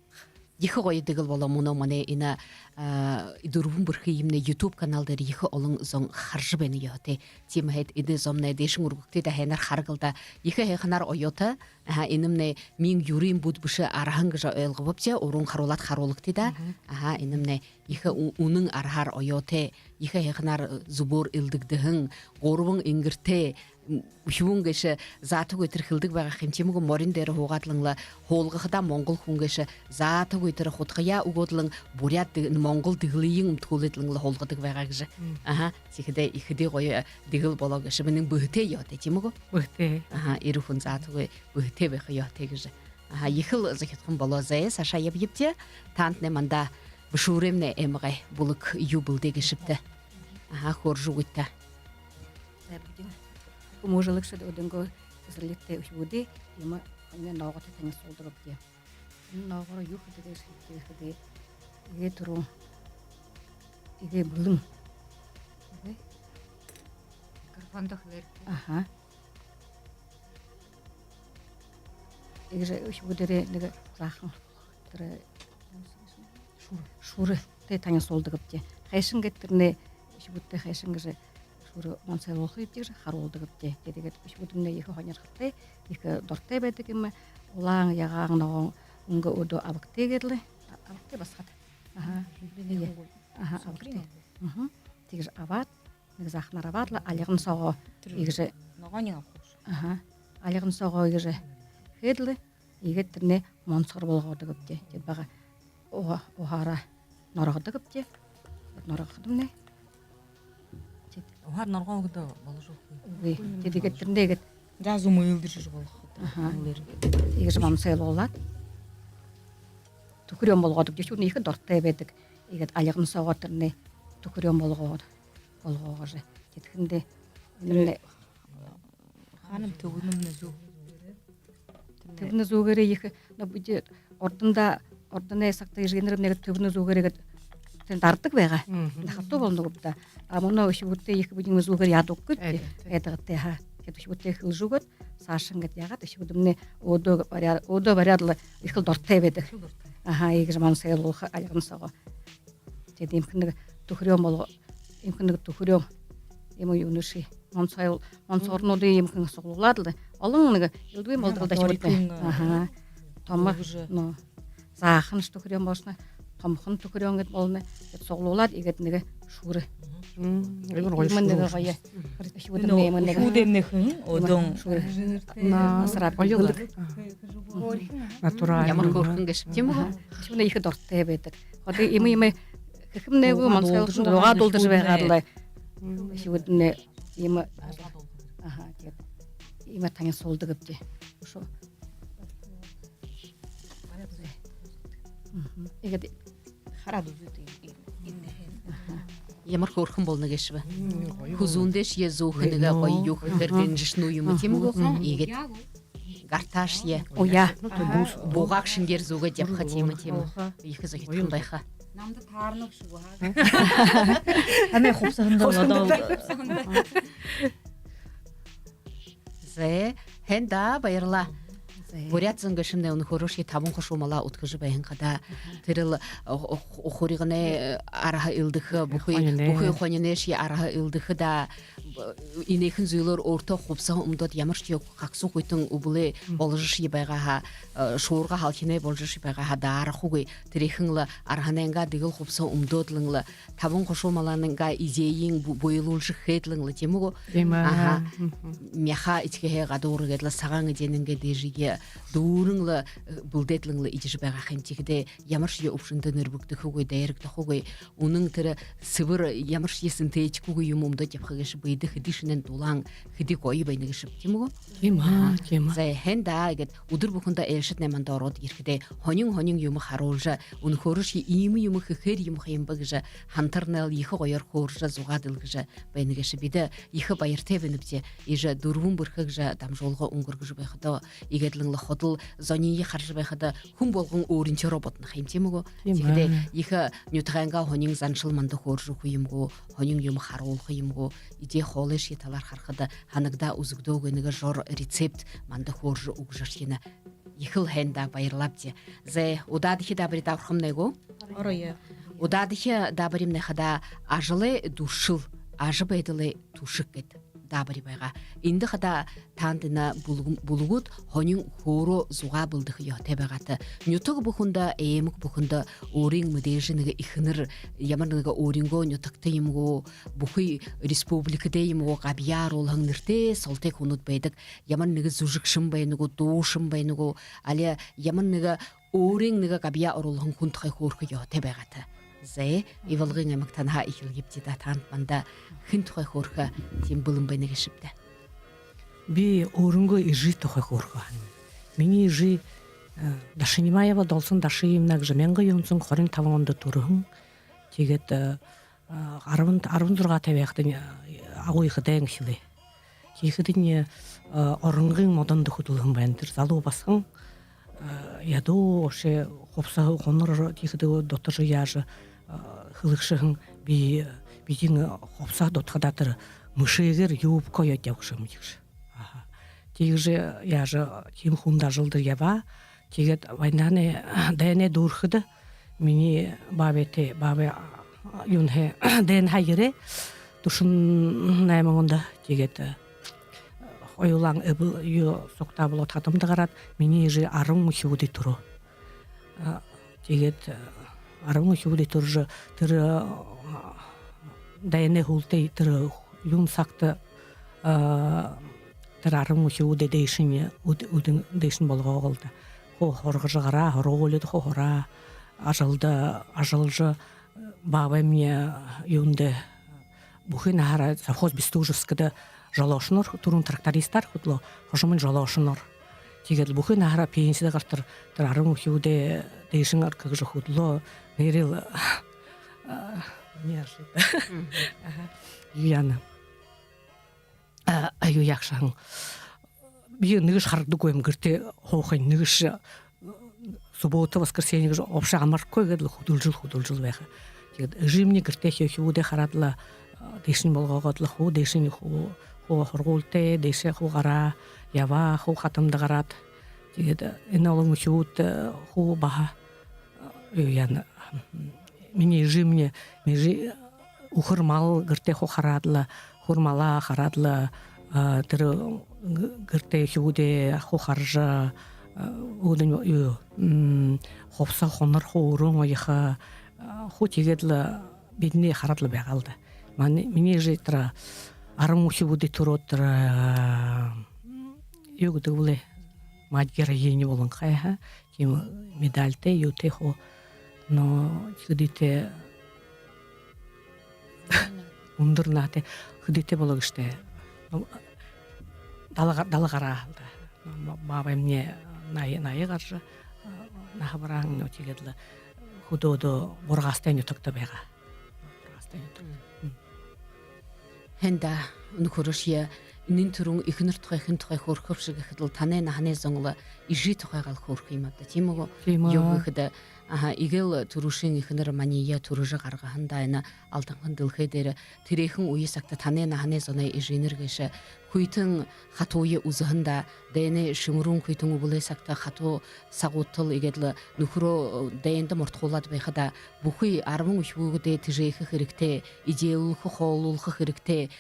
Ехэ гоё дэгэл болоо. Мүнөө манай энэ, а, «Дүрбэн бэрхэ» юумэнэй YouTube канал дээрэ ехэ олон зон хаража байна ёһотой. Тиимэһээ эдэ зомнай дээшэнь үргэгты даа, һайнаар харагты даа. Ехэ һайханаар оёотой. Аха, энэмнай миин юрын бүд бэшэ, арһан гэжэ ойлгообди, уран харуулаад харуулагты даа. Мгм. Аха, энэмнай ехэ ү-, үнэн арһаар оёотой, ехэ һайханаар, э, зүбөөр элдэгдэһэн, гурбан энгэртэй, м, үхибүүн гээшэ заатагүй тэрэ хэлэдэг байгаа юм, тиимэ гү, морин дээрэ һуугаад лэ, һуулгахадаа монгол хүн гээшэ заатагүй тэрэ хутагаяа үгөөд лэ, буряад дэг-, монгол дэгэлыень үмдхүүлээд лэ һуулгадаг байгаа гэжэ. Мм. Аха, тиихэдээ ехэ гоё дэгэл болоо гээшэ. Мүнөө бүһэтэй ёһотой, тиимэ гү? Бүһэтэй. Аха, эрэ хүн заатагүй бүһэтэй байха ёһотой гэжэ. Аха, ехэл зохидхон болоо. Зай, саашаа ябая бди. Таанадтнай манда Бэшүүрэй аймагай бүлэг юу бэлдээ гээшэбта? Аха, хөөрэжэ үгыт даа. Зай, бидэ хүмүүжүүлэгшэд өөһэдынгөө сэсэрлигтэ үхибүүдые иимэ хониной ноогоотой танилсуулдагбди. Энэ ноогоороо юу хэдэг гээшэб гэхэдэ, иигээ түрүүн, иигээ бэлэн. Иигээ. Микрофондо хэлээрэй. Аха. Иигэжэ үхибүүдээрээ нэгэ заахан тэрэ шүүрэ, шүүрэтэй танилсуулдагбди. Хайшан гээд тэрэнээ, үхибүүдтэ хайшан гэжэ шүүрэ монсойлуулхаб гэжэ харуулдагбди. Тиигээд үхибүүдымнай ехэ һонирхолтой, ехэ дуратай байдаг юм. Улаан, ягаан, ногоон үнгэ өөдөө абагты гээд лэ. А-, абагты басагад. Аха. Аха, абагты. Мгм. Тиигэжэ абаад, нэгэ зааханаар абаад лэ, альган соогоо иигэжэ. Ногоониие абаха. Аха. Альган соогоо иигэжэ хээд лэ, иигээд тэрэнээ монсогор болгодогбди. Тиигээд бага уһа-, уһаараа норгодогбди. Норгоходомнай. Тиигээд. Уһаар норгоогдоо боложо үгэхэ. Үгы. Тиигээд тэрэнээ иигээд. Заа, зүмэ элдэжэ болохо. Аха. Иигэжэ монсойлуулаад. Түхэреэн болгодогбди. Шүүрнэ ехэ дуратай байдаг. Иигээд альган соогоо тэрэнээ түхэреэн болгоод, болгоогоожо. Тиихэдэнь нэмнэ. Хаанам, Түбэнэмнай зү-, Түбэнэй зүгээрээ ехэ, но бидэ урданда, урданай сагта эжынэрэмнай Түбэнэй зүгээрээ гээд тэндэ дарадаг байгаа. Мгм. Нэ, хатуу болоно гүб даа. А мүнөө үхибүүдтэ ехэ бидэнэй зүгөөр яадаг үгы. Айдаг, айдаг. Айдаг, тээ, аха. Тиигээд үхибүүдтэ хэлэжэ үгөөд, саашань гээд яагаад, үхибүүдымнай өөдөө баряа-, өөдөө баряад лэ ехэл дуратай байдаг. Ехэл дуратай. Аха, иигэжэ монсойлуулха альган соогоо. Тиигээд иимэхэн нэгэ түхэреэн болго-, иимэхэн нэгэ түхэреэн. Иимэ юунэйшье. Монсогор-, монсогорнуудые иимэхэн суглуулаад лэ. Олон нэгэ элдэбын болдог лэ даа, торикын, тиимэ гү? Аха. Томо, ну, зааханшье түхэреэн болошоно, томохон түхэреэн гээд болоно. Тиигээд суглуулаад, иигээд нэгэ Шүүрэ. М, иимэ гоё шүүрэ. Иимэ нэгэ гоё. Үхибүүднай иимэ нэгэ. Үхибүүднай хэн? Одон. Шүүрэ. Насараа гоё л. Бэлэг. Аха. Натуральный. Ямар хөөрхэн гээшэб, тиимэ гү? Аха. Үхибүүднай ехэ дуратай байдаг. Ходо иимэ, иимэ хэхэмнай гү, зугаа мансалшан дуулдажа, зугаа дуулдажа байгаад лэ. Үхибүүднай иимэ. Аха, тиигээд иимэ танилсуулдаг гээбди. Үшөө. Мгм. Иигээд хараад үзэт, энэ, энэ, энэ. Аха. Ямар хөөрхэн болоно гээшэб. М, гоё. Хүзүүндээшье зүүхэ нэгэ гоё юухээр гэнжэшэнэ юм, тиимэ гү? Аха. Иигээд гартаашье. Уяа. Бугааг шэнгеэр зүүгээд ябаха, тиимэ, тиимэ. Ехэ зохидхон байха. Намда таарна гүш гү, аа? Танай хубсаһанда одоо. Зэ, һайн даа, баярлаа. Зэ. Буряад зон гээшэмнай үнэхөөрөөшье табан хушуу малаа үдхэжэ байһан хадаа. Тэрэл, о, о, хурьганай, э, арһа элдэхэ, бүхы, хонинай. Бүхы хонинайшье арһа элдэхэ даа. Б-, энээхэн зүйлөөр өөртөө хубсаһа үмдөөд, ямаршье хагсуухыетэн үбэлэй боложошье байгаа һаа, э, шуурга һалхинай боложошье байгаа һаа, даарахагүй. Тэрээхэн лэ арһанайнгаа дэгэл хубсаһа үмдөөд лэ, табан хушуу малайнгаа эдеэень бу-, буйлуулжа хээд лэ, тиимэ гү? Тиимэ. Аха. Мгм. Мяха эдихэһээ гадуур гээд лэ, сагаан эдеэнэйнгээ дээжые дүүрэн лэ, э, бэлдээд лэ эдижэ байгаа һэн. Тиихэдээ ямаршье үбшэндэ нэрбэгдэхэгүй, дайрагдахагүй. Үнэн тэрэ сэбэр, ямаршье синтетикэгүй юумэ үмдөөд ябаха гээшэ бэедэ хэды шэнээн дулаан, хэды гоё байна гээшэб, тиимэ гү? Тиимэ, аха, тиимэ. Зэ, һайн даа, иигээд үдэр бүхэндэ айлшаднай манда ороод ерэхэдээ, һонин-һонин юумэ харуулжа, үнэхөөрөөшье иимэ юумэ хэхээр юм ха юм бэ гэжэ һантарнайл, ехэ гоёор хөөрэжэ, зугаа дэлгэжэ байна гээшэ. Бидэ ехэ баяртай байнабди. Иигэжэ дүрбэн бэрхэ гэжэ дамжуулга үнгэргэжэ байхадаа, иигээд лэ ходол зониие хаража байхада, хүн болгон өөрынтёороо бодоно ха юм, тиимэ гү? Тиимэ. Тиихэдээ ехэ нютагайнгаа һонин заншал манда хөөрэжэ үгэхэ юм гү, һонин юумэ харуулха юм гү, эдеэ хоолойшье талаар харахада, һанагдаа үзэгдөөгүй нэгэ жор рецепт манда хөөрэжэ үгэжэрхинэ. Ехэл һайн даа, баярлаабди. Зэ, удаадахи даабари даабархамнай гү? Ороо. Удаадахи даабаримнай хадаа «Ажалай дүршэл, ажабайдалай түшэг» гээд даабари байгаа. Эндэ хадаа таанадни бүлгэм-, бүлгүүд һонин хөөрөө зугаа бэлдэхэ ёһотой байгаат. Нютаг бүхэндэ, аймаг бүхэндэ өөрын мэдээжэ нэгэ эхэнэр, ямар нэгэ өөрынгөө нютагта юм гү, бүхы республикада юм гү, габьяа оруулһан нэртэй солотой хүнүүд байдаг. Ямар нэгэ зүжэгшэн байна гү, дуушан байна гү, али ямар нэгэ өөрын нэгэ габьяа оруулһан хүн тухай хөөрэхэ ёһотой байгаат. Зэ, Ивалгын аймаг, танһаа эхилэебди даа. Таанад манда хэн тухай хөөрэхэ тиимэ бэлэн байна гээшэбта? Би өөрынгөө эжы тухай хөөрэхэ һанааб. Минии эжы, э, Дашинимаева Долсон Дашиевна гэжэ мянга юһэн зуун хорин табан ондо түрэһэн. Тиигээд, э, а, арбан, арбан зургаатай байхадань, а, агууехэ дайн эхилээ. Тиихэдэнь, а, Оронгын модондо хүдэлһэн байна тэрэ залуу басаган. А, ядуу ошо хубсаһа хунар тиихэдэ дутажа яажа, а, хэлэгшэ һэн, би, бидэн хубсаһа дутахадаа тэрэ мэшээгээр юбка оёод ябагша юм гэжэ. Аха. Тиигэжэ яажа, тиимэ хүндэ ажалда ябаа. Тиигээд войнанай, дайнай дүүрэхэдэ минии баабайтай, баабай, а, юунһээ, дайнһаа ерээ, дүшэн найман ондо. Тиигээд, э, хоюулан эбэл, юу, сугтаа болоод, хадамда гараад, минии эжы арбан үхибүүдэй түрөө. А, тиигээд, э, арбан үхибүүдэй түрэжэ, тэрэ, э, дайнай һүүлдэ, тэрэ юун сагта, э, тэрэ арбан үхибүүдээ дээшэнь, үд-, үдын дээшэнь болгоогоол даа. Хуу һургажа гараа, һургуулида хуу һураа, ажалда ажаллажа, баабаймни юундэ, бүхы наһаараа совхоз Бестужевскдэ жолоошоноор, түрүүн трактористаар хүдэлөө, хожомынь жолоошоноор. Тиигээд лэ бүхы наһаараа пенсидэ гаратар, тэрэ арбан үхибүүдээ дээшэнь архижа хүдэлөө. Нээрээ лэ, а, неожиданно. Мгм. Аха. Юу яана. А, а, юу яахашье һэн. Би нэгэшье хараадаггүй юм гэртээ һуухань, нэгэшье, э, суббота, воскресенье гэжэ вообще амархагүй гээд лэ хүдэлжэл, хүдэлжэл байха. Тиигээд эжымни гэртээ хи-, үхибүүдээ хараад лэ, э, дээшэнь болгоогоод лэ, хуу дээшэнь, хуу, хуу һургуулитай, дээшээ хуу гараа, ябаа, хуу хадамда гараад. Тиигээд, э, энэ олон үхибүүд, э, хуу баһа, э, юу яана, минии эжымни, эжы, үхэр мал гэртээ хуу хараад лэ, үхэр малаа хараад лэ, а, тэрэ г-, гэртээ үхибүүдээ хуу хаража, а, өөдэнь юу, м, хубсаһа хунар хуу өөрөөн оёхо, а, хуу тиигээд лэ бидэнэй хараад лэ байгаа л даа. Манай, минии эжы тэрэ арбан үхибүүдые түрөөд, тэрэ юу гэдэг бэлэй, мать героиня болонхой, ха. Тиимэ медальтай, юутэй хуу. Но хэдытэй үндэр наһатай, хэдытэй болоо гээшэб даа. Далан га-, далан гараа л даа. Ба-, баабаймни ная, ная гаража, наһа бараһан, но тиигээд лэ хүдөөдөө Бургаастай нютагта байгаа. Бургаастай нютагта. Һайн даа, үнэн, хүрэшье. Энээн түрүүн эхэнэр тухай, хэн тухай хөөрэхэбши гэхэдэл, танай наһанай зон лэ эжы тухайгаа лэ хөөрэхэ юм ааб даа, тиимэ гү? Тиимэ. Юу гэхэдэ, аха, эгээл түрүүшын эхэнэр маниие түрэжэ гаргаһан даа энэ алтанхан дэлхэй дээрэ. Тэрээхэн үе сагта танай наһанай зоной эжынэр гээшэ хүйтэн хатууе үзэһэн даа. Дайнай шэмэрүүн хүйтэн үбэлэй сагта хатуу сагуудтал игээд лэ нүхэрөө дайнда мордохуулаад байхадаа, бүхы арбан үхибүүдээ тэжээхэ хэрэгтэй, эдеэлүүлхэ, хооллуулха хэрэгтэй.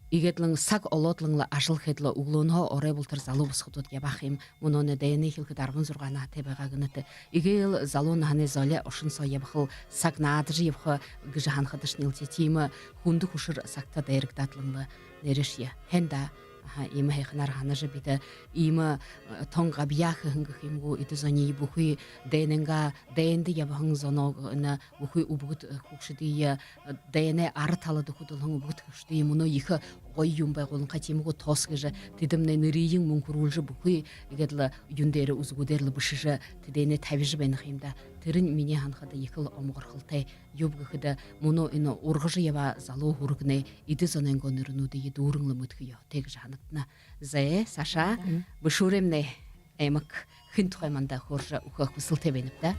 Игээд лэ саг олоод лэ ажал хээд лэ, үглөөнһөө орой болотор залуу басагадууд ябаха юм. Мүнөөнэй дайнай хэлэхэдэ арбан зургаан наһатай байгаа гэнэт. Эгээл залуу наһанай золио ошон соо ябахал, саг наадажа ябаха гэжэ һанахадашни лэ, тиимэ хүндэ хүшэр сагта дайрагдаад лэ нээрэшье. Һайн даа. Аха, иимэ һайханаар һанажа, бидэ иимэ, э, тон габьяа хэһэн гэхэ юм гү, эдэ зониие, бүхы дайнайнгаа, дайнда ябаһан зоноо, энэ бүхы үбгэд, э, хүгшэдые, э, дайнай ара талада хүдэлһэн үбгэд хүгшэдые мүнөө ехэ гоё юм байгууланхай, тиимэ гү, тос гэжэ тэдэмнай нэрыень мүнхэрүүлжэ, бүхы игээд лэ юун дээрэ, үзэгүүдээр лэ бэшэжэ, тэдээнээ табижа байна ха юм даа. Тэрэнь минии һанахада ехэл омогорхолтой. Юуб гэхэдэ, мүнөө энэ ургажа ябаа залуу һүрэгнай эдэ зонойнгоо нэрэнүүдые дүүрэн лэ мэдэхэ ёһотой гэжэ һанагдана. Зай, саашаа. Мгм. Бэшүүрэмнай аймаг хэн тухай манда хөөрэжэ үгэхэ хүсэлтэй байнаб даа.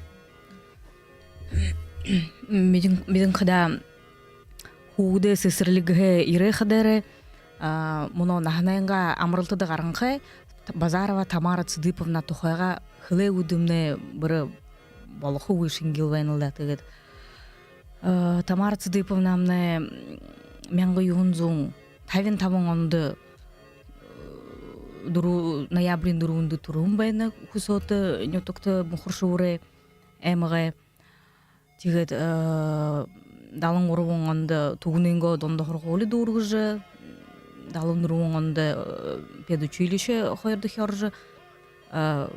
Бидэн, бидэн хадаа хүүгэдэй сэсэрлигһээ ерээ хадаа, а, мүнөө наһанайнгаа амаралтада гаранхай Базарова Тамара Цыдыповна тухайгаа хэлээгүйдэмнай бүри болохогүй шэнгил байнал даа. Тиигээд, а, Тамара Цыдыповнамнай, м, мянга юһэн зуун табин табан ондо, э, дүрбэ-, ноябриин дүрбэндэ түрэһэн байна. Хүсөөтэ нютагта, Мухаршэбэрэй аймагай. Тиигээд, э, далан гурбан ондо Түгнын-Ага дунда һургуули дүүргэжэ, далан дүрбэн ондо, э, педучилище хоёрдохёо орожо, э,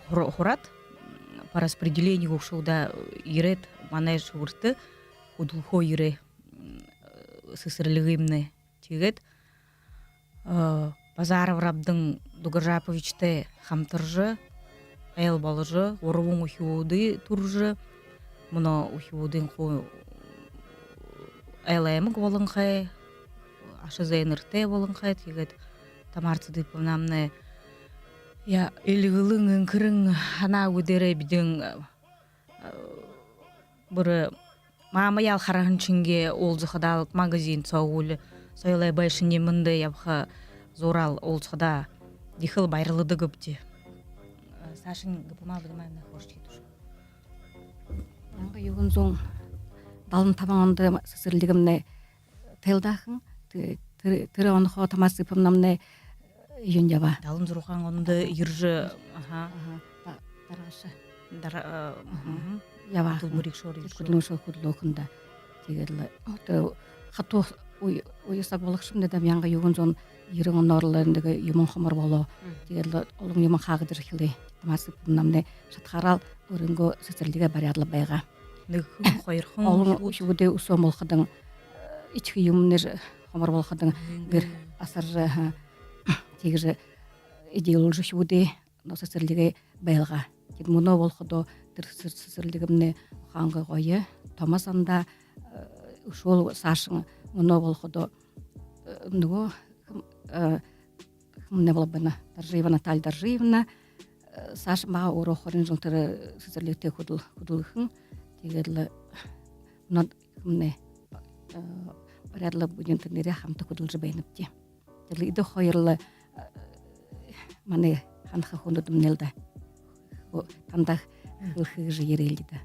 һур-, һураад, по распределению гү, шуу даа, ерээд, манай Шэбэртэ хүдэлхөө ерээ, э, сэсэрлигымнай. Тиигээд, э, Базаров Рабдан Дугаржаповичтай хамтаржа, айл боложо, гурбан үхибүүдые түрэжэ, мүнөө үхибүүдынь хуу айл аймаг болонхой, аша зээнэртэй болонхой. Тиигээд Тамара Цыдыповнамнай, яа, элигэлэн, энхэрэн һанаа үгы дээрээ бидэн, э, бүри мамаяал хараһан шэнги уулзахадаал, магазин соогуул, соёлой байшан юумэндэ ябаха, зураал уулзахадаа ехэл баярладаг гээбди. Саашань Гапамал Дыгмаевна хөөрэжэ үгэхэ. Мянга юһэн зуун далан табан ондо сэсэрлигэмнай тайлдаа һэн. Тэ-, тэрэ, тэрэ онһоо Тамара Цыдыповнамнай юун ябаа. Далан зургаан ондо ерэжэ, аха. Аха. Та-, таргаса. Дара-, э, аха, мгм. Ябаа. Хүдэлмэри шоры. Хүдэлмэри шоры хүдэлөө һэн даа. Тиигээд лэ, одоо хатуу үе, үе саг болоһон юм даа, мянга юһэн зуун ерэн оноор лэ нэгэ юумэн хомор болоо. Мгм. Тиигээд лэ олон юумэн хаагдаһан эхилээ. Тамара Цыдыповнамнай шадахаараа лэ өөрынгөө сэсэрлигээ бариад лэ байгаа. Нэгэхэн, хоёрхон. Олон үхибүүд. Үхибүүдэй үсөөн болоходонь, э, эдихэ юумэнэй хомор болоходонь, мгм, гэр асаржа, аха, тиигэжэ эдеэлүүлжэ үхибүүдээ, но сэсэрлигээ байлгаа. Тиигээд мүнөө болоходоо тэрэ сэсэр-, сэсэрлигэмнай ухаангүй, гоё, томо сандаа, э, үшөөл саашань. Мүнөө болоходоо, э, нүгөө, э, Хэмнай болоо байна. Доржиева Наталья Доржиевна, э, саашань баһа өөрөө хорин жэл тэрэ сэсэрлигтэй хүдэл-, хүдэлһэн. Тиигээд лэ мүнөө хэмнай, э, бариад лэ, бидэнтэй нээрээ хамта хүдэлжэ байнабди. Тиигээд лэ эдэ хоёр лэ, э, манай һанаха хүнүүдмнай л даа. О, танда хэлэхэ гэжэ ерээлди даа.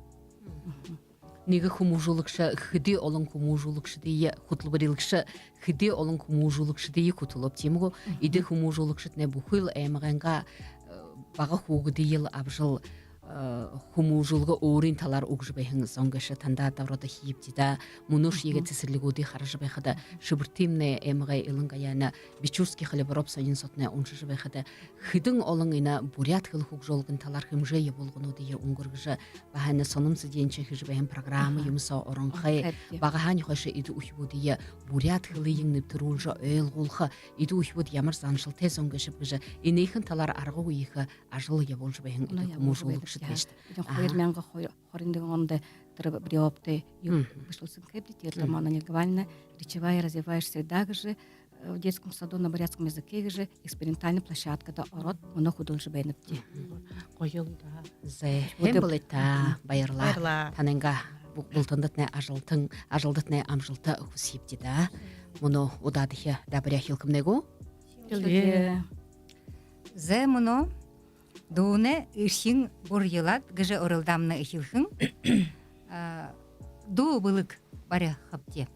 Мгм. Нэгэ хүмүүжүүлэгшэ хэды олон хүмүүжүүлэгшэдые, хүтэлбэрилэгшэ хэды олон хүмүүжүүлэгшэдые хүтэлөөб, тиимэ гү? Мгм. Эдэ хүмүүжүүлэгшэднай бүхыл аймагайнгаа, э, бага хүүгэдые лэ абажал, э, хүмүүжүүлгэ өөрын талаар үгэжэ байһан зон гээшэ танда дабрадахибди даа. Мүнөөшье иигээд сэсэрлигүүдые хаража байхада, Шэбэртымнай аймагай Илангаяна Бичурский хлебороб сонин сотнай уншажа байхада, хэдэн олон энэ буряад хэлэ хүгжөөлгын талаар хэмжээ ябуулгануудые үнгэргэжэ, баһа энэ Соном Цыденовичай хэжэ байһан программа юумэ соо оронхой. Багаһаань хойшо эдэ үхибүүдые буряад хэлыень нэбтэрүүлжэ ойлгуулха, эдэ үхибүүд ямар заншалтай зон гээшэб гэжэ энэхэн талаар аргагүй ехэ ажал ябуулжа байһан эдэ хүмүүжүүлэгшэд гээшэб. Эдэ хоёр мянга хорин нэгэн ондо тэрэ бриопты юу бэшүүлсэн хэбди, тиигээд лэ манай Ольга Ивановна: «Речевая развиваешь всегда», — гэжэ, э, в детском саду на бурятском языке гэжэ экспериментальна площадкада ороод, мүнөө хүдэлжэ байнабди. Гоёл даа. Зэ, һайн бэлэй даа. Баярлаа. Баярлаа. Танайнгаа бу-, бултандатнай ажалтан, ажалдатнай амжалта хүсэбди даа. Мүнөө удаадахи дабари хэлхэмнай гү? Хэлэе. Зэ, мүнөө «Дуунай эрхим бурьялаад» гэжэ урилдаамнай эхилхэнь. А, дуу бэлэг барихабди.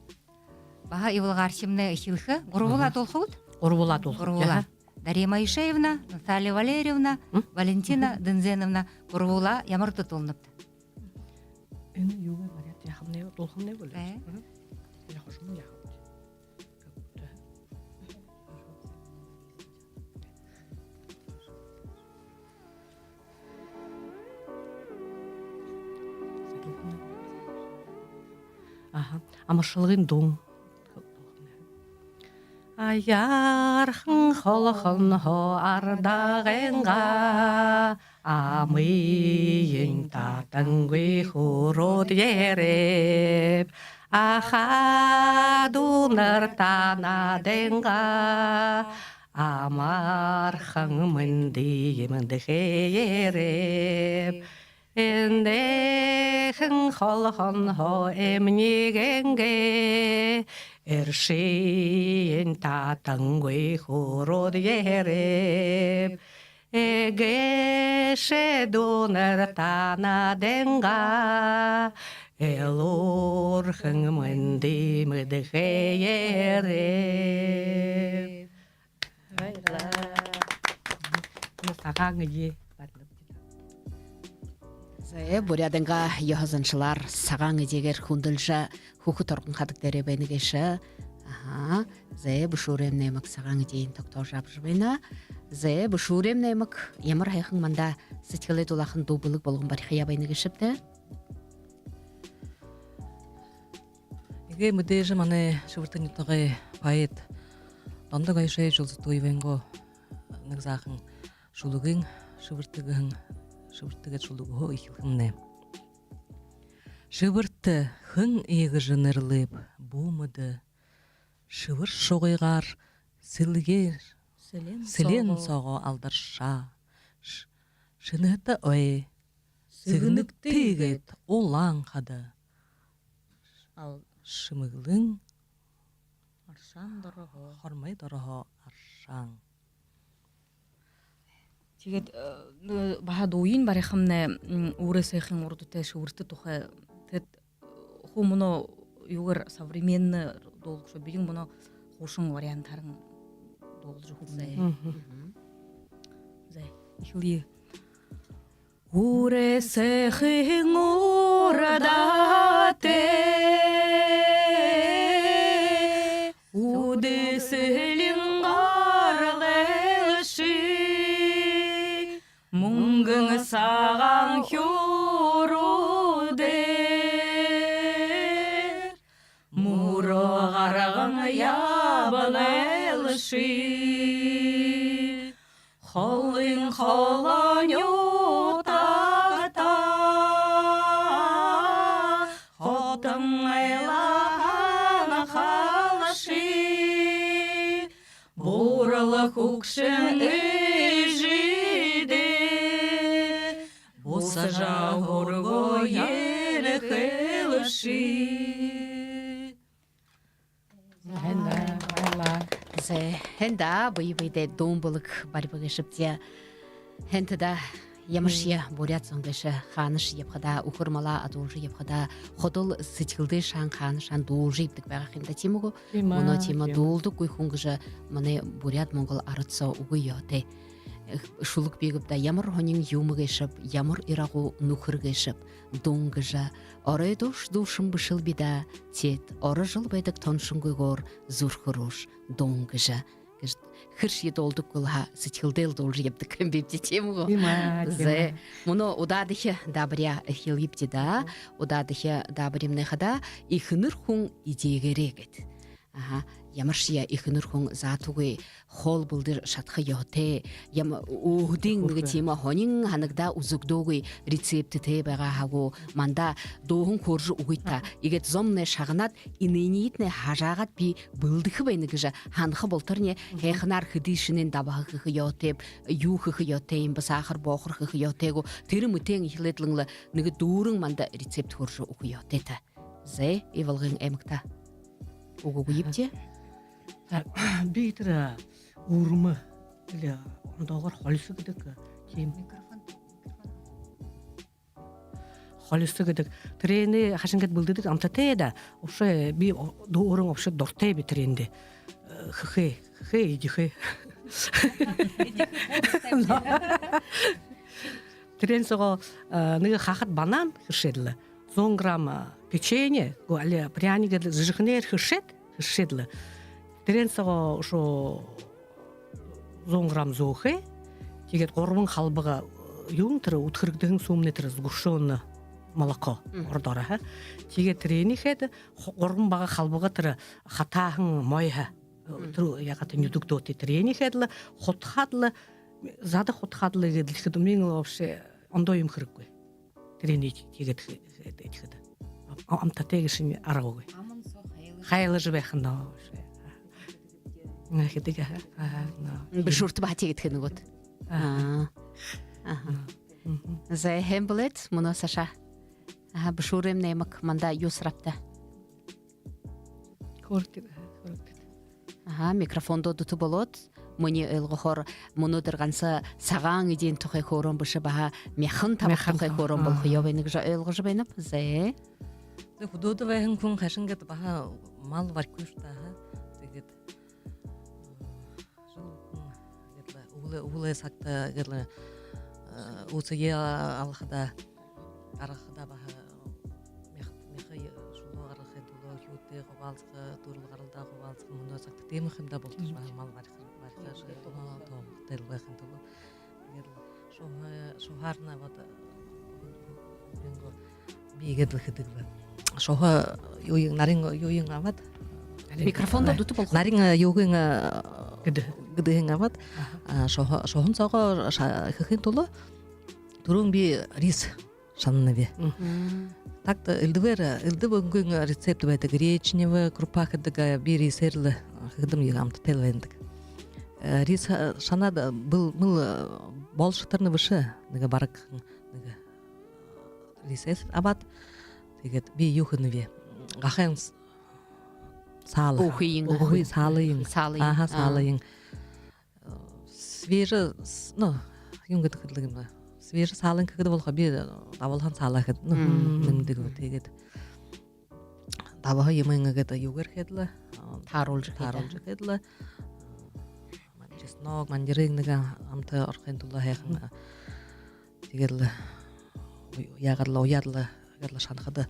Баһа Ивалга Арсимнай эхилхэ. Гурбуулаа дуулахабди. Гурбуулаа дуулахабди. Гурбуулаа. Дарья Моисеевна, Наталья Валерьевна, Валентина Дынзеновна, гурбуулаа ямар дуу дуулнабта? Энэ юугээ бариад яахамнай, дуулахамнай гү? Э. Яахаш юм, яахаш. Аха, амаршалгын дуун. Аяархан холхонһоо ардагайнгаа амыень татангүй хүрөөд ерээб. Аха дүүнэр, танадайнгаа амархан мэндые мэдэхэ ерээб. Эндэхэн холхонһоо эмнигэнгээ эршыень татангүй хүрөөд ерээб. Эгэшэ дүүнэр, танадайнгаа элүүрхэн мэндые мэдэхэ ерээб. Баярлаа. Сагаан эдеэ баринабди. Зэ, буряадайнгаа ёһо заншалаар сагаан эдеэгээр хүндэлжэ, хүхэ торгон хадаг дээрээ байна гээшэ. Аха. Зэ, Бэшүүрэмнай аймаг сагаан эдеэень тогтоожо абажа байна. Зэ, Бэшүүрэмнай аймаг, ямар һайхан манда сэдьхэлээ дулаахан дуу бэлэг болгон барихаяа байна гээшэбта? Эгээ мэдээжэ манай Шэбэртын нютагай поэт Дондог Аюшеевич Улзытуевэйнгөө нэгэ заахан шүлэгынь, «Шэбэртэ» гэһэн, «Шэбэртэ» гэһэн шүлэгһөө эхилхэмнай. Шэбэртэ хэн иигэжэ нэрлээб, бү мэдэ. Шэбэр шугыгаар сэлгеэ, сэлеэн соогоо алдаршаа. Ш-, шэнэһэтэ ой, сэгнэгты гээд улаан хада. Шэмэглэн аршаан дороһоо, хормой дороһоо аршаан. Тиигээд, э, нэ-, баһа дууень барихамнай, м, үүрэй сайхан урда тээ Шэбэртэ тухай. Тиигээд, э, хуу мүнөө юугээр, современный дуулагдажа, бидэн мүнөө хуушан вариантаарнь дуулагдажа үгэхэмнай. Зэ, эхилэе. Үүрэй сайхан урда тээ үдэсэлэн гаралши, мүнгэн сагаан хюруудаар мүрөө гарган ябалши. Холын холонь утагтаа хотон айлаһан халши. Буряад хүгшэн эжыдээ бусажа һургыел хэлши. Һайн даа, баярлаа. Зэ, һайн даа, бэе бэедээ дуун бэлэг бариба гээшэбди. Һайн даа, ямаршье буряад зон гээшэ хаанашье ябахадаа, үхэр малаа адуулжа ябахадаа, ходол сэдьхэлдээ шаан хаанашье шаан дуулжа ябадаг байгаа юм даа, тиимэ гү? Тиимэ, мүнөө тиимэ, тиимэ. Дуулдаггүй хүн гэжэ манай буряад-монгол арад соо үгы ёһотой. шүлэг бии гээб даа: ямар һонин юумэ гээшэб, ямар ирагуу нүхэр гээшэб, дуун гэжэ. Оройдоош дуушан бэшэл би даа, теэд орожол байдаг тоншонгүйгөөр зүрхэ рүүш дуун гэжэ. Гэжэ хэршье дуулдаг гээл һаа, сэдьхэлдээ л дуулжа ябадаг юм бибди, тиимэ гү? Тиимэ, тиимэ. Зэ, мүнөө удаадахи даабарияа эхилэебди даа. Удаадахи даабаримнай хадаа «Эхэнэр хүн эдеэгээрээ» гээд. Аха, ямаршье эхэнэр хүн заатагүй хоол бэлдэ шадаха ёһотой, ямар өөһэдын нэгэ тиимэ һонин һанагдаа үзэгдөөгүй рецепттэй байгаа һаа гү, манда дууһан хөөрэжэ үгыт даа. Иигээд зомнай шагнаад, энээниитнай хажаагаад би бэлдэхэ байна гэжэ һанаха болоторни, һайханаар хэды шэнээн дабһа хэхэ ёһотойб, юу хэхэ ёһотой юм бэ, саахар боохор хэхэ ёһотой гү, тэрэ мэтээн эхилээд лэ нэгэ дүүрэн манда рецепт хөөрэжэ үгэхэ ёһотой та. Зэ, Ивалгын аймагта үгэгүйбди. А, би тэрэ үүрмэ, или ондоогоор холисо гэдэг, тиимэ. Микрофон, микрофон. Холисо гэдэг. Тэрэнээ хайшан гээд бэлдэдэг амтатай даа. Вообще би дуу-, өөрын вообще дуратай би тэрээндэ. Э, хэхэ, хэхэ, эдихэ. Тэрэн соогоо, э, нэгэ хахад банан хэршээд лэ, зуун грамм, э, печенье гү, али пряник гээд лэ жэжэхэнээр хэршээд, хэршээд лэ. Тэрэн соогоо үшөө зуун грамм зөөхэй. Тиигээд гурбан халбага, э, юун тэрэ, үдхэрэгдэһэн сүүмнай тэрэ, сгущённое молоко, ородоор, аха. Тиигээд тэрэнээ хээд, гу-, гурбан бага халбага тэрэ хатааһан мойһо. Тэрэ яагаад нюдэгдөөтэй, тэрэнээ хээд лэ, худхаад лэ, зада худхаад лэ, иигээд лэ хэхэдэ, мүн вообще ондоо юумэ хэрэггүй. Тэрэнээ тиигээд хэ-, хэ-, хэхэдэ. А-, амтатай гээшэнь аргагүй. Аман соо хайлажа. Хайлажа байха нөө. Нэ, хэдэг, аха. Аха, нөө. Бэшүүртэ баһа тиигээд хэнэ гүт? Аха. Аа. Аха. Мгм. Зэ, һайн бэлэйт, мүнөө саашаа. Аха, бэшүүрэй аймаг манда юу асарабта? Хөөрэгты, хөөрэгты. Аха, микрофондо дүтэ болоод, минии ойлгохоор, мүнөөдэр ганса сагаан эдеэн тухай хөөрөөн бэшэ, баһа мяхан табаха тухай хөөрөөн болохоёо байна гэжэ ойлгожо байнаб. Зэ. Зэ, хүдөөдэ байһан хүн хайшан гээд баһа мал барихагүй шуу даа, аха. Тиигээд, э, жэл бүхэн гээд лэ, үглөө, үглөө сагта гээд лэ, э, үүсэеэ алахада, гаргахада баһа мяха, мяха шүлөө гаргахын түлөө, үхибүүдтэй хубаалсаха, түрэл гаралдаа хубаалсаха, мүнөө сагта тиимэ юм даа, болтогой баһа мал бариха, бариха, тоогтой байхын түлөө. Тиигээд лэ шуһа-, шуһаарнай абаад, би иигээд лэ хэдэг бэ. Шуһа юуень, нарин юуень абаад. Микрофондо дүтэ болохо. Нарин, э, юуень, э, гэдэг, гэдэгынь абаад. Аха. А, шуһа, шуһан соогоо ша-, хэхын түлөө түрүүн би рис шананаб. Мгм. Так-то элдэбээр, элдэб үнгын рецепт байдаг. Гречневая крупа гэдэг, э, би рисээр лэ хэхэдэм, иигэ амтатай лэ байдаг. Э, рис, э, шанаад, э, бэл-, мэл, э, болошо тэрэнь бэшэ. Нэгэ бараг, нэгэ рисээр абаад. Тиигээд би юу хэнэб. Гахайн с-, саала. Үхыень. Үхы, саалыень. Саалыень. Аха, аа, саалыень. Э, свежий, с-, ну, юун гэдэг хэлэдэг юм даа. Свежий саалыень хэхэдэ болохо, би, э, дабалһан саалаа хээд, ну, мм, нэмэдэг бэ. Тиигээд дабаһа юумыень гээд юугээр хээд лэ, э, тааруулжа хээд, тааруулжа хээд лэ. Э, чеснок, манжарыень нэгэ амта орохын түлөө һайхан, э, тиигээд лэ, яагаад лэ, уяад лэ, гээд лэ шанахада.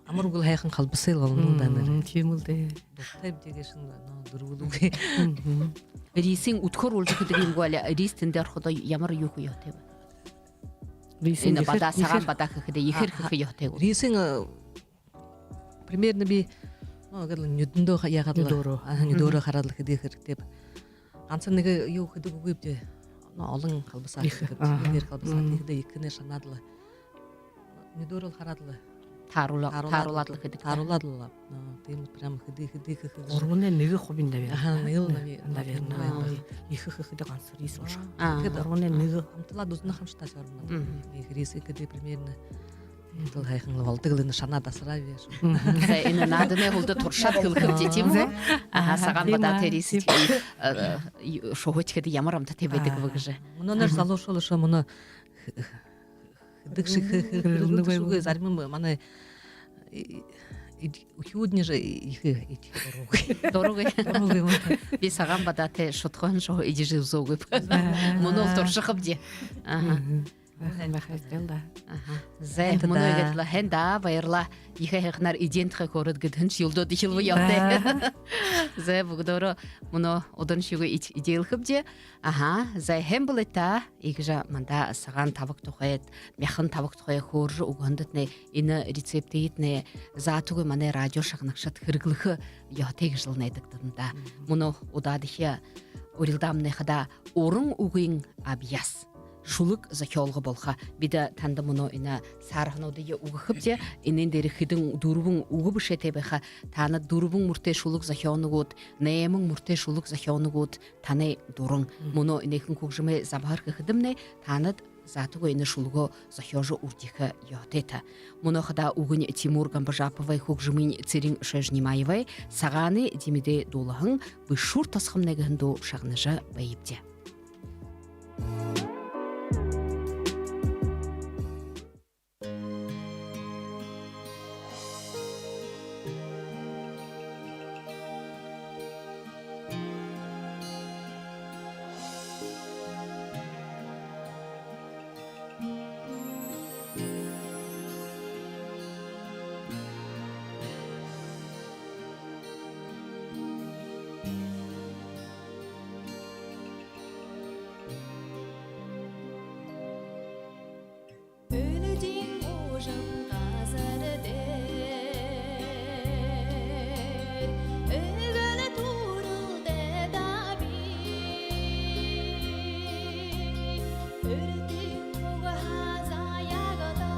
Амар үгы һайхан колбасай лэ болоно даа нэрэ. Мм, тиимэл даа. Дуртайб, тиигээшэнь, ну, дүрбэлүүгүй. Мгм. Рисыень үдхөөр уулжа хэдэг юм гү, али рис тэндэ ороходоо ямар юу хэхэ ёһотойб? Рисыень энэ ехэ, бадаа, ехэ, сагаан бадаа хэхэдэ ехээр, аха, хэхэ ёһотойб? Рисыень, э, примерно би, ну, гээд лэ нюдөндөө ха-, яагаад лэ. Нюдөөрөө. Аха, нюдөөрөө, мгм, хараад лэ хэды хэрэгтэй. Ганса нэгэ юу хэдэг үгыбди. Ну, олон колбаса, ехэ, хэхэдэ, аха, ехээр колбаса, мм, хэхэдэ ехэнээ шанаад лэ. Нюдөөрөөл хараад лэ. Тааруула-, тааруулаад, тааруулаад лэ хэдэг. Тааруулаад лэ. Ну, тиимэ, прям хэды, хэды хэхэ. Гурбанай нэгэ хубинь, наверное. Аха, нэгэ л, наверное. Наверное. Ехэ хэхэдэ ганса рис ошохо. Аа. Тиигээд гурбанай нэгэ. Амталаад үзэнэ хамши та шорно. Мгм. Ехэ рис хэхэдэ примерно. Тиимэл һайхан лэ болодог лэ, энэ шанаад асараа бэшэ. Мгм. Зэ, энэ нааданай һүүлдэ туршаад хэлэхэбди, тиимэ гү? Аха, сагаан бадаатай рис, тиимэ, э, э, шуһа хэхэдэ ямар амтатай байдаг бэ гэжэ. Мүнөөнэй залуушуул үшөө мүнөө хэ-, хэ-, хэдэгшье хэ-, хэ-, хэрэглэнэгүйб. Зарим манай, э, Эд-, үхибүүднай ехэ эдихэ дурагүй. Дурагүй. Дурагүй юм. Би Сагаан Бадаатай шудхаһан шоһо эдижэ үзөөгүйб. Мүнөө туршахабди. Аха. Һайн байха ёһотой даа. Аха. Зэ, мүнөө иигээд лэ һайн даа, баярлаа. Ехэ һайханаар эдеэн тухай хөөрөөд гэдэһэншье үлдөөд эхилбэ ёһотой. Зэ, бүгэдөөрөө мүнөө уданшьегүй эд-, эдеэлхэбди. Аха, зэ, һайн бэлэйт даа. Иигэжэ манда сагаан табаг тухай, мяхан табаг тухай хөөрэжэ үгэһэндэтнай, энэ рецептыетнай заатагүй манай радио шагнагшад хэрэглэхэ ёһотой гэжэл найдагдана даа. Мүнөө удаадахи урилдаамнай хадаа уран үгын абьяас, шүлэг зохёолго болохо. Бидэ танда мүнөө энэ саарһануудые үгэхэбди. Энээн дээрэ хэдэн, дүрбэн үгэ бэшээтэй байха. Таанад дүрбэн мүртэй шүлэг зохёоно гүт, найман мүртэй шүлэг зохёоно гүт, танай дуран. Мүнөө энэхэн хүгжэмэй забһар хэхэдэмнай, таанад заатагүй энэ шүлэгөө зохёожо үрдихэ ёһотойт. Мүнөө хадаа үгэнь Тимур Гамбажаповай, хүгжэмынь Цырен Шойжинимаевай. Сагаанай Димидэй дуулаһан «Бэшүүр тосхомнай» гэһэн дуу шагнажа байябди. Үлзын уужам газар дээрэ үгэн түрэлдөө даа би. Үрдын уг хазаягта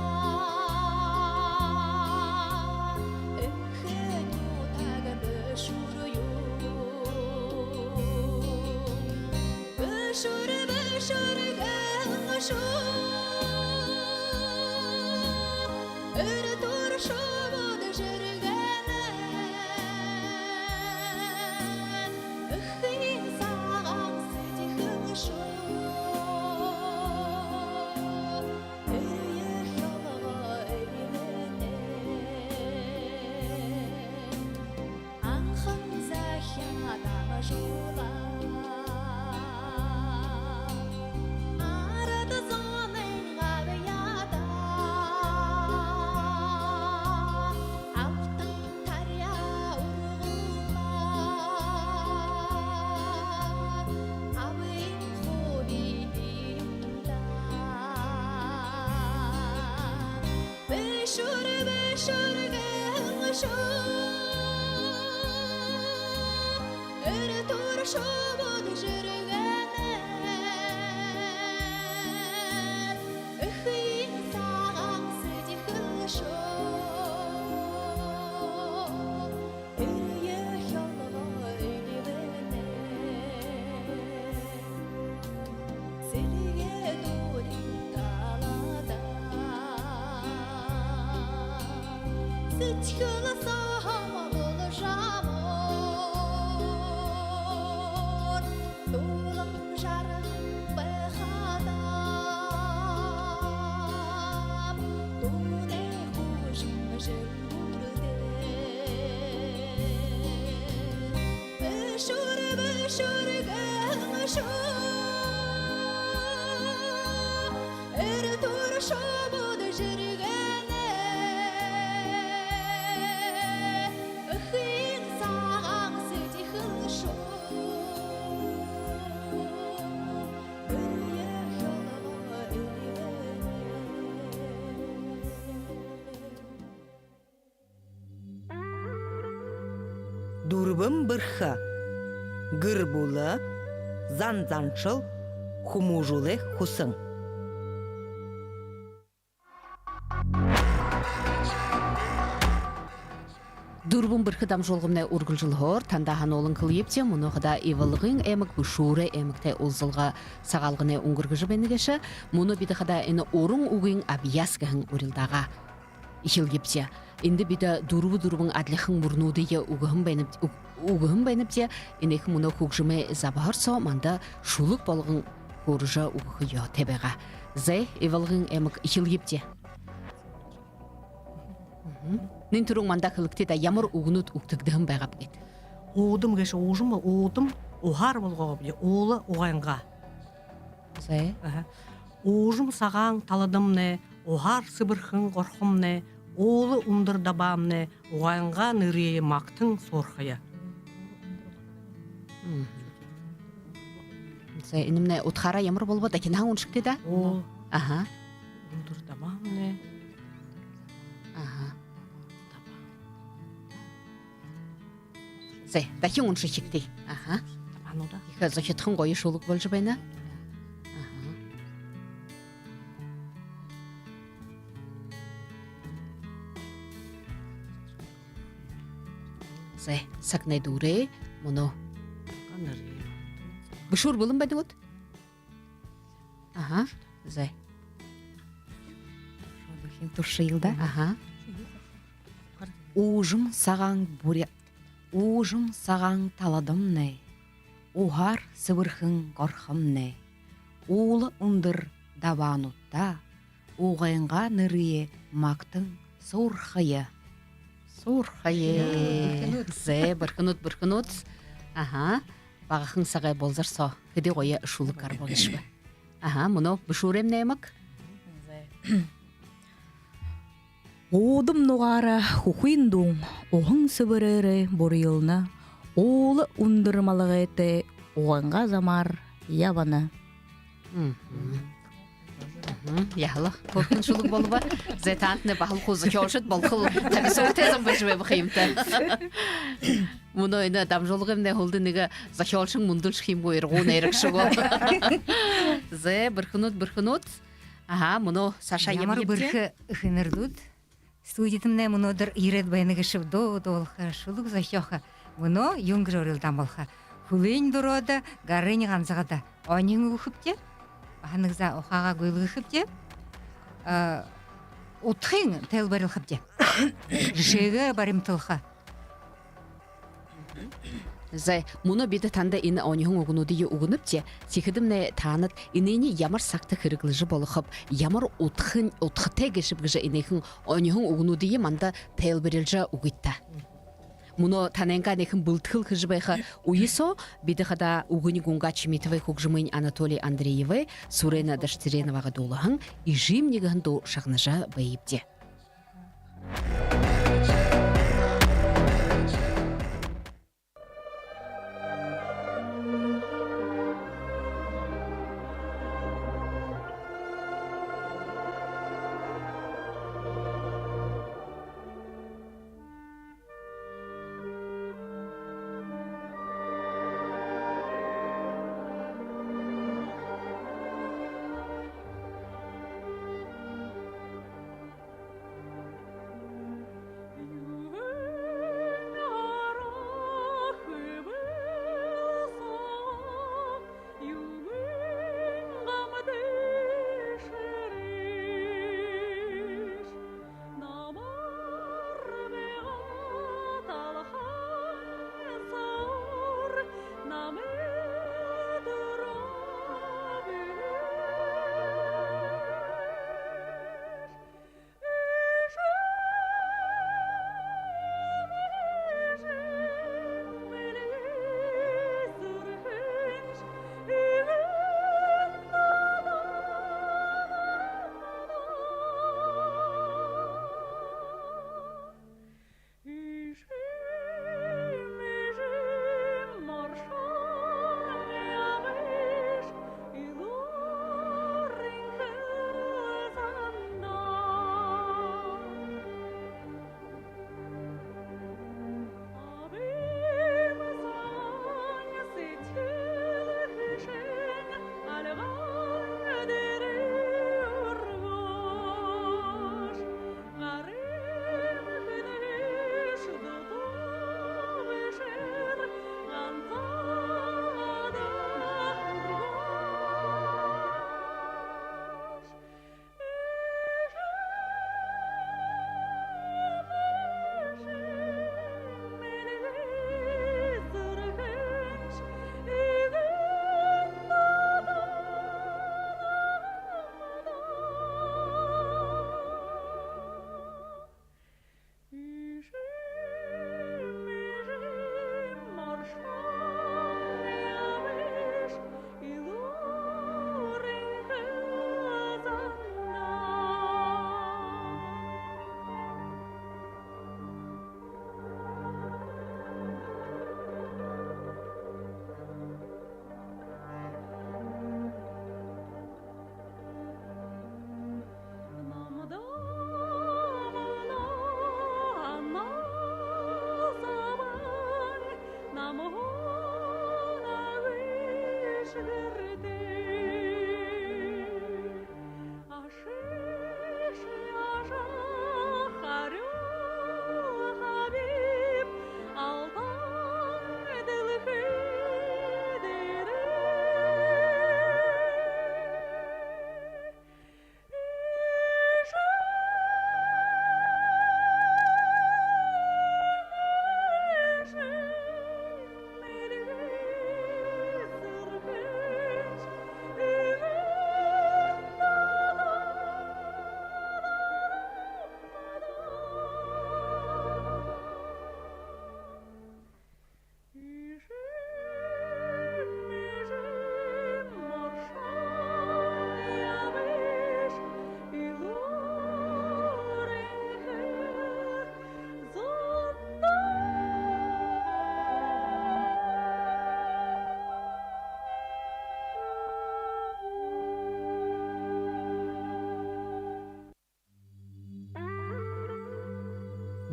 үхибүүд таг бэшүүр юм. Бэшүүр, бэшүүр гэһэн шуу. Эртүүр шубууд жэргэнэ. Эхын сагаан сэдьхэл шуу. Эрье хёлго эйлэнэ. Анхан захяа дамжуулаа. Арад зонойнгоо абьяатан алтан таряа ургуулаа. Абын хуби юм даа. Бэшүүр, бэшүүр гэһэн шуу. Эртүүр шубууд жэргэнэ. Эхын сагаан сэдьхэл шуу. Эрье хёлго эйлэнэ. Сэлгеэ дүүрэн талада сэдьхэл соо һомболжо муур. Дулаан жарган байхада дүүнэй хүгжэм жэлгүүрдэ. Бэшүүр, бэшүүр гэһэн шуу. Эртүүр шубууд жэргэнэ. Эхын сагаан сэдьхэл шуу. Эрье хёлго эйлэнэ. Дүрбэн бэрхэ. Гэр бүлэ, зан заншал, хүмүүжүүлэй хүсэн. «Дүрбэн бэрхэ» дамжуулгамнай үргэлжэлһөөр, танда һануулан хэлэебди, мүнөө хадаа Ивалгын аймаг Бэшүүрэй аймагтай уулзалга, сагаалганай үнгэргэжэ байна гээшэ. Мүнөө бидэ хадаа энэ уран үгын абьяас гэһэн урилдаагаа эхилэебди. Эндэ бидэ дүрбэ-дүрбэн адлихан мүрнүүдые үгэһэн байнаб-, үг-, үгэһэн байнабди. Энээхэн мүнөө хүгжэмэй забһар соо манда шүлэг болгон хөөрэжэ үгэхэ ёһотой байгаа. Зай, Ивалгын аймаг, эхилэебди. Нэн түрүүн манда хэлэгты даа, ямар үгэнүүд үгтэгдэһэн байгааб гээд. Уудам гээшэ уужам, уудам уһаар болгооб, уула угайнгаа. Зэ. Аха. Уужам сагаан таладамнай, уһаар сэбэрхэн горхомнай, уула үндэр дабаамнай, угайнгаа нэрые магтан суурхая. Зэ, энэмнай удхаараа ямар болобо, дахинһаа уншагты даа. Уула. Аха. Үндэр дабаамнай. Аха. Зэ, дахин уншыт даа. Аха. Дабаануудаа. Ехэ зохидхон гоё шүлэг болжо байна. Аха. Зэ, сагнай дүүрээ, мүнөө. Бэшүүр бэлэн байна гүт? Аха. Зэ. Шүлэгынь туршыел даа. Аха. Уужам сагаан буря-, уужам сагаан таладамнай, уһаар сэбэрхэн горхомнай, уула үндэр дабаануудта угайнгаа нэрые магтан суурхая. Суурхая. Зэ, бэрхэнүүд, бэрхэнүүд. Аха. Багахан сагай болзор соо хэды гоё шүлэг гарба гээшэб. Аха, мүнөө бэшүүрэймнай аймаг. Уудам нугаараа хүхын дуун уһан сэбэрээрээ бурьялна, уула үндэр малагайтай угайнгаа замаар ябана. Яһала хөөрхэн шүлэг болобо. Зэ, таанадтнай баһал хуу зохёолшод болохол табисуутай зон байжа байба ха юм даа. Мүнөө энэ дамжуулгымнай һүүлдэ нэгэ зохёолшон мүндэлшэ ха юм гү, ирагуу найрагша гү. Зэ, бэрхэнүүд, бэрхэнүүд. Аха, мүнөө саашаа ямар ябая бэрхэ эхэнэрнүүд. Студидамнай мүнөөдэр ерээд байна гээшэб, дуу дуулаха, шүлэг зохёохо. Мүнөө юун гэжэ урилдаан болохо? Хүлынь дүрөөдэ, гарынь ганзагада. Оньһон үгэхэбди. Баһа нэгэ заа ухаагаа гүйлгэхэбди. Э, удхыень тайлбарилхабди. Жэшээгээ баримталха. Зай, мүнөө бидэ танда энэ оньһон үгэнүүдые үгэнэбди. Тиихэдэмнай таанад энээниие ямар сагта хэрэглэжэ болохоб, ямар удхын, удхатай гээшэб гэжэ энээхэн оньһон үгэнүүдые манда тайлбарилжа үгыт даа. Мүнөө танайнгаа энээхэн бэлэдхэл хэжэ байха үе соо бидэ хадаа үгэни Гунга Чимитовэй, хүгжэмынь Анатолий Андреевэй, Сурена Дашицыреновагай дуулаһан «Эжымни» гэһэн дуу шагнажа байябди.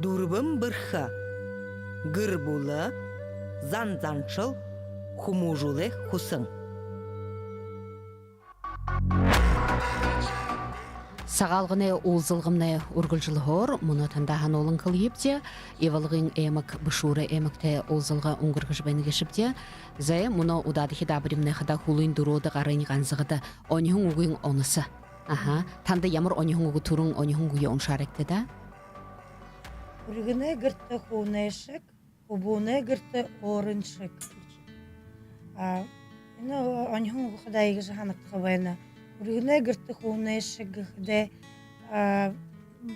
Дүрбэн бэрхэ. Гэр бүлэ, зан заншал, хүмүүжүүлхэ хүсэн. Сагаалганай уулзалгамнай үргэлжэлһөөр, мүнөө танда һануулан хэлэебди, Ивалгын аймаг Бэшүүрэй аймагтай уулзалга үнгэргэжэ байна гээшэбди. Зай, мүнөө удаадахи даабаримнай хадаа хүлынь дүрөөдэ гарынь ганзагада оньһон үгын оносо. Аха. Танда ямар оньһон үгэ, түрүүн оньһон үгые уншаарайгты даа. Хүрьгэнэй гэртэ хүбүүнэй шэг, хүбүүнэй гэртэ өөрын шэг. А, энэ оньһон үгэ хадаа иигэжэ һанагдаха байна. Хүрьгэнэй гэртэ хүбүүнэй шэг гэхэдээ, а,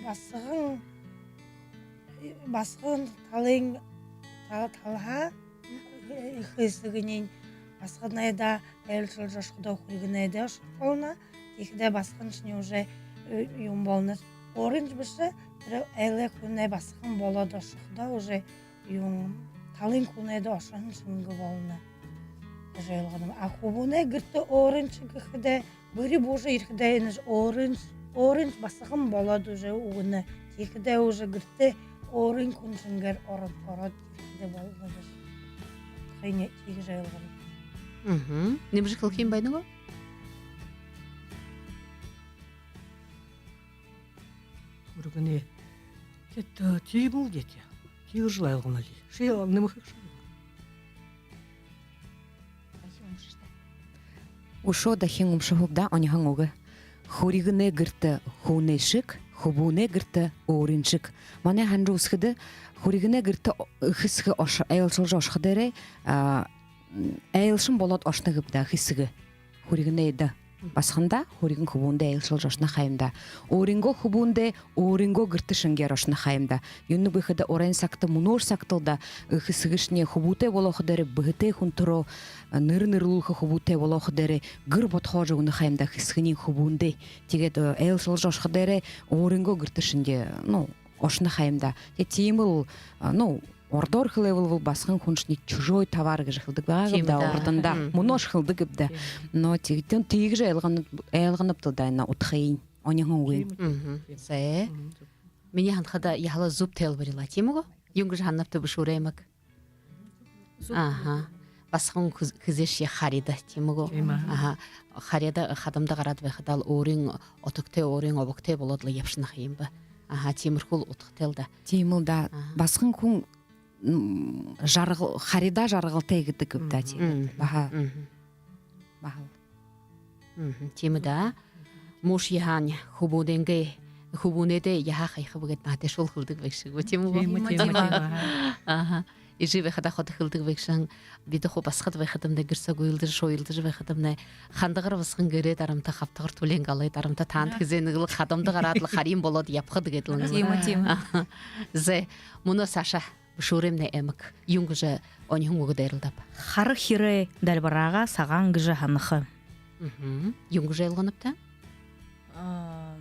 басаган, басаган талын, та-, талаһаа эхэ эсэгэнь басаганайдаа айлшалжа ошоходоо хүрьгэнэйдээ ошохо болоно. Тиихэдээ басаганшни уже, э, юун болоно. Өөрыншье бэшэ, тэрэ айлай хүнэй басаган болоод ошоходоо уже юун, талын хүнэйдээ ошоһон шэнги болоно гэжэ ойлгоно. А хүбүүнэй гэртэ өөрын шэг гэхэдээ, бүри буужа ерэхэдээ энэш өөрын, өөрын басаган болоод уже үгэнэ. Тиихэдээ уже гэртээ өөрын хүн шэнгээр ороод, ороод ерэхэдээ болоно гэжэ. Хэнэй тиигэжэ ойлгоно. Мгм. Нэмэжэ хэлэхэ юм байна гү? Хүрьгэнэй. Тиигээд, э, тиимэл даа. Тиигэжэл ойлгоно лэ. Ши нэмэхэ гүш? Үшөө дахин уншахаб даа оньһон үгэ. Хүрьгэнэй гэртэ хүбүүнэй шэг, хүбүүнэй гэртэ өөрын шэг. Манай һанажа үзэхэдэ, хүрьгэнэй гэртэ эхэ эсэгэ ош-, айлшалжа ошоходоороо, а, айлшан болоод ошоно гээб даа эхэ эсэгэ. Хүрьгэнэйдэ. Басаганда, хүрьгэн хүбүүндээ айлшалжа ошоно ха юм даа. Өөрынгөө хүбүүндээ өөрынгөө гэртэ шэнгеэр ошоно ха юм даа. Юундэб гэхэдэ, урайн сагта, мүнөө сагтал даа, эхэ эсэгэшни хүбүүтэй болоходоороо, бэһэтэй хүнтэрөө, нэрэ нэрлүүлхэ хүбүүтэй болоходоороо гэр бодхоожо үгэнэ ха юм даа эхэ эсэгэнь хүбүүндээ. Тиигээд, э, айлшалжа ошоходоороо өөрынгөө гэртэ шэнги, ну, ошоно ха юм даа. Тиигээд тиимэл, а, ну, ородоор хэлэбэл, басаган хүншни чужой товар гэжэ хэлэдэг байгаа гээб даа, урдандаа. Мгм. Мүнөөшье хэлэдэг гээб даа. Тиимэ. Но тиигээд тиигэжэ ойлгоно, ойлгонобди даа энэ удхыень, оньһон үгыень. Тиимэ, тиимэ. Мгм. Зай. Мгм. Минии һанахада, яһала зүб тайлбарилаа, тиимэ гү? Юун гэжэ һананабта, Бэшүүрэй аймаг? Зүб. Аха. Басаган хүз-, хэзээшье харидаа, тиимэ гү? Тиимэ. Аха. Харидаа, хадамда гараад байхадаал өөрын отогтой, өөрын обогтой болоод лэ ябашана ха юм бэ. Аха, тиимэрхүүл удхатай лэ даа. Тиимэл даа. Аха. Басаган хүн, м, жаргал-, харидаа жаргалтай гэдэг гээб даа, тиимэ. Мгм. Баһа. Мгм. Баһал. Мгм, тиимэ даа. Мүшхий һаань, хүбүүнэйнгээ, хүбүүнэйдээ яаха һайхаб гээд наадайшуул хэлэдэг байгша гү, тиимэ гү? Тиимэ, тиимэ, тиимэ. Аха. Эжы байхада ходо хэлэдэг байгша һэн, бидэ хуу басагад байхадамнай, гэрсаа гүйлдэжэ, шууялдажа байхадамнай, хандагар басаган гэрэй дарамта, хабтагар түлеэн галай дарамта, таанад хэзээ нэгэ лэ хадамда гараад лэ, харин болоод ябахат гээд лэ. Тиимэ, тиимэ. Аха. Зай, мүнөө саашаа Бэшүүрэй аймаг юун гэжэ оньһон үгэ дайралдааб? Хара хирэй дальбараагаа сагаан гэжэ һанаха. Мгм. Юун гэжэ ойлгонобта? А,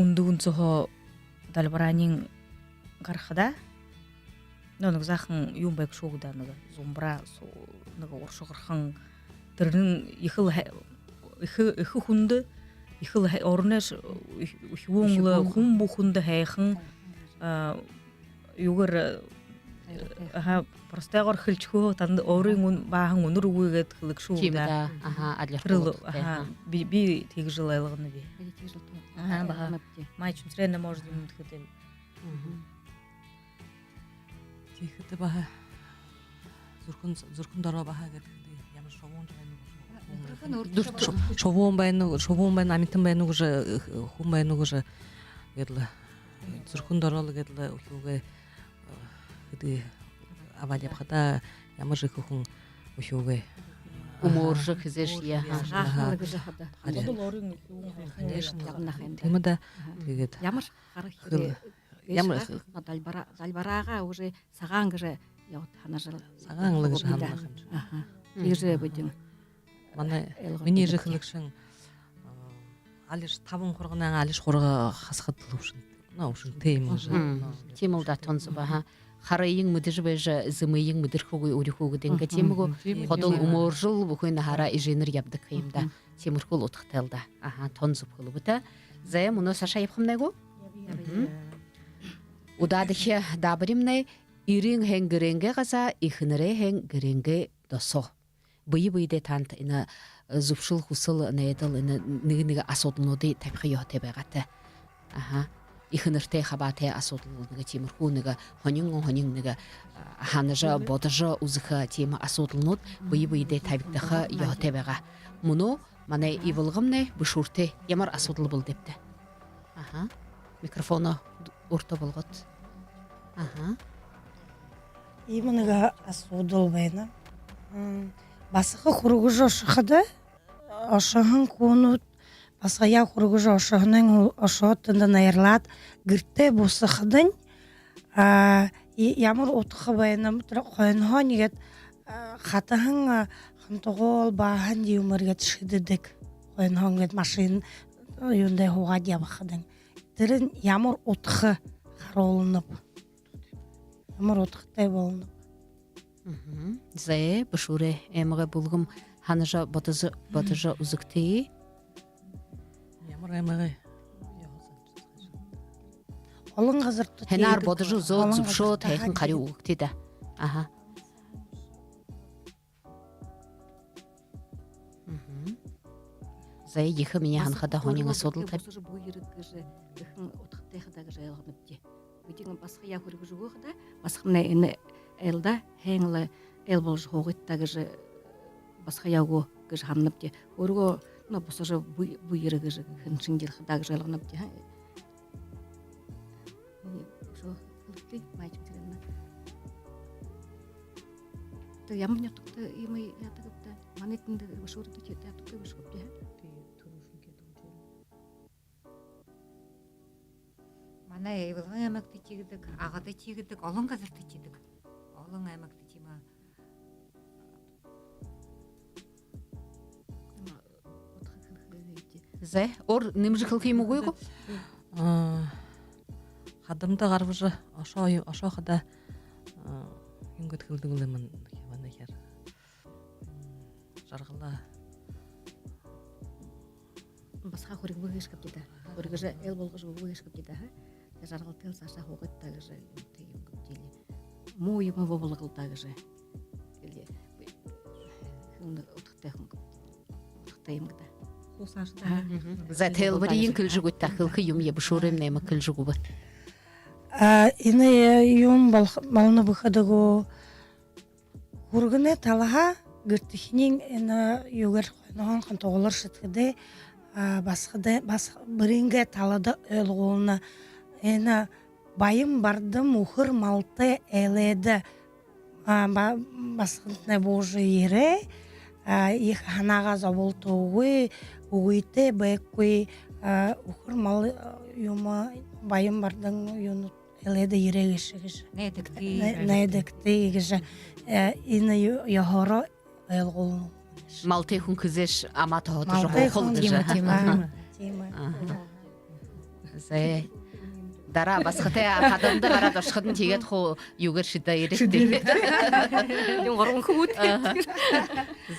үндэ үнсэһөө дальбараань гарахада, ну, нэгэ заахан юун байгша гү даа, нэгэ зумбараа, су-, нэгэ уршагархан, тэрэнь ехэл хэ-, ехэ, ехэ хүндэ, ехэл хэ-, оронойш үх-, үхибүүн лэ, үхибүүн, хүн бүхэндэ һайхан, а, юугээр, э, Аха, простойгоор хэлэжэ үгэхэ, танда өөрын үн-, баахан үнэр үгы гээд хэлэгшэ гү даа. Аха, адлирхуу. Тэрэл, аха, би, би тиигэжэл ойлгоноб. Би тиигэжэл тоо. Аха, баха. Май Чимсэреевна, может, юумэ хэлэхэдэ. Тиихэдэ баха зүрхэн, зүрхэн доро баха гэдэг ямар шубуун байна гү? Шубуун байна гү, шубуун байна, амитан байна гү, хүн байна гү гээд лэ, зүрхэн доро л гээд лэ үхибүүгээ хэды абаад ябахадаа, ямар жэшэхэн үхибүүгээ. Үмөөржэ хэзээшье. Аха. Харин. Конечно. Тиимэ даа. Тиигээд ямар хара хэр-, ямар хэр-, дальбараа, дальбараагаа уже сагаан гэжэ ябаад һанажал. Сагаан лэ гэжэ һанаа. Аха. Тиигэжэ бидэн. Манай, минии жэшээ хэлэгшэн, алишье табан хурганайнгаа алишье хурга хасахадал үбшэн. Но, үбшэн тиимэ гэжэ. Тиимэл даа, тон зүб, аха. Харыень мэдэжэ байжа, зэмыень мэдэрхэгүй үреэхэ гү гэдэг, тиимэ гү? Ходол үмөөржэл, бүхы наһаараа эжынэр ябадаг юм даа. Тиимэрхүүл удхатайл даа. Аха, тон зүб хэлэбэт. Зай, мүнөө саашаа ябахамнай гү? Удаадахи даабаримнай: «Эрын һайн гэрэйнгээ газаа, эхэнэрэй һайн гэрэйнгээ досоо». Бэе бэедээ таанад энэ зүбшэл, хүсэл, найдал, энэ нэгэ нэгэ асуудалнуудые табиха ёһотой байгаат. Аха. Эхэнэртэй хабаатай асуудал, нэгэ тиимэрхүү, нэгэ һонин һонин, нэгэ һанажа, бодожо үзэхэ тиимэ асуудалнууд бэе бэедээ табигдаха ёһотой байгаа. Мүнөө манай Ивалгамнай бэшүүртэ ямар асуудал бэлдэбта? Аха. Микрофоноо урда болгоод. Аха. Иимэ нэгэ асуудал байна. Басага хүргэжэ ошоходо, ошоһон хүнүүд басагаяа хүргэжэ ошоһоной, ошоод, тэндэ найрлаад, гэртээ бусахадань, ямар удха байнаб, тэрэ хойноһоонь гээд, хатаһан хантагуул, бааһан юумээр гээд шэдэдэг. Хойноһоонь гээд машина юундэ һуугаад ябахадань. Тэрэнь ямар удха харуулнаб? Ямар удхатай болоноб? Зай, Бэшүүрэй аймагай бүлгэм, һанажа, бодожо, бодожо үзэгты. Ямар аймагай? Олон газарта. Һайнаар бодожо үзөөд, зүбшөөд, һайхан харюу үгэгты даа. Аха. Зай, ехэ минии һанахада һонин асуудал таб. Бусажа буу ерэг гэжэ ехэ удхатай хадаа гэжэ ойлгонобди. Бидэн басагаяа хүргэжэ үгөө хадаа, басагамнай энэ айлда һайн лэ айл боложо һуугыт даа гэжэ, басагаяа үгөө гэжэ һананабди. Өөрөө, ну, бусажа буу, буу ерэг гэжэ хэн шэнги ерхэ даа гэжэ ойлгонобди, ха. Шо, хэлэгты, Майя Чимсэреевна. Тэ ямар нютагта иимэ яадаг бэ даа? Манай тэндэ Бэшүүртэ яадаг бэшэ гүбди, ха? Тэ, түрүүшын гээд юм. Манай Ивалгын аймагта тиигэдэг, Агада тиигэдэг, олон газарта тиигэдэг. Олон аймагта тиимэ. Зай, өөр нэмэжэ хэлэхэ юумэ үгы гү? А, хадамда гарбажа ошоо, ошоо хадаа, а, юун гээд хэлэдэг лэ мэн, манай хэр. Жаргала. Басагаа хүргэбэ гээшэ гүбди даа. Хүргэжэ, айл болгожо үгэбэ гээшэ гүбди даа, ха. Тэ жаргалтай саашаа һуугыт даа гэжэ, юумэтэй юм гүбди лэ. Муу юумэ бо-, болгол даа гэжэ. Или хэн удхатай хүн гүб-, удхатай юм гү даа. Хуу саашаа. Аха. Зай, тайлбариень хэлэжэ үгыт даа, хэлэхэ юумэеэ Бэшүүрэй аймаг хэлэжэ үгөө бэ. А, энэ юун бол-, болоно бэ гэхэдэ гү, хүргэнэй талаһаа гэртэхинэй энэ юугээр хойноһоонь хантагуулаар шэдэхэдээ, а, басагада, бас-, бэриингэй талада ойлгуулна. Энэ баян бардам, үхэр малтай айлда, а, ба-, басагантнай буужа ерээ, а, ехэ һанаагаа зоболтогүй, үгытэй байхагүй, а, үхэр мал, а, юумэ, баян бардам юунууд айлда ерээ гээшэ гэжэ. Найдагты. Най-, найдагты гэжэ. Э, энэ ё-, ёһоороо ойлгуулна. Малтай хүн хэзээшье амаа тоһоторжо һуухал гэжэ. Тиимэ, тиимэ. Аха. Зай. Дараа басагатай хадамда гараад ошоходонь, тиигээд хуу юугээр шэдээ ерэгты. Шэдээ ерэгты. Юм гурбан хүбүүд. Аха.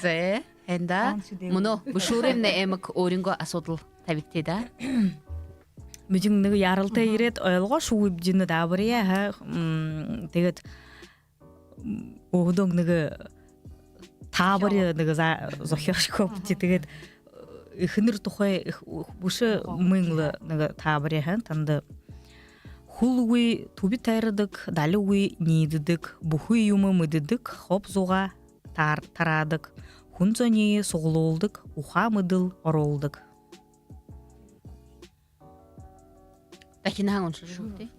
Зай. Һайн даа. Мүнөө Бэшүүрэй аймаг өөрынгөө асуудал табигты даа. Бидэн нэгэ яралтай ерээд ойлгоошогүй бидэнэй даабарияа, ха, м, тиигээд өөһэдөө нэгэ таабари нэгэ за-, зохёошхооб, тиигээд эхэнэр тухай эх-, бэшэ мүн лэ нэгэ таабари һэн танда. Хүлгүй түби тайрадаг, далигүй ниидэдэг, бүхы юумэ мэдэдэг, хоб зугаа тар-, тараадаг, хүн зониие суглуулдаг, ухаа мэдэл оруулдаг. Дахин уншажа үгыт.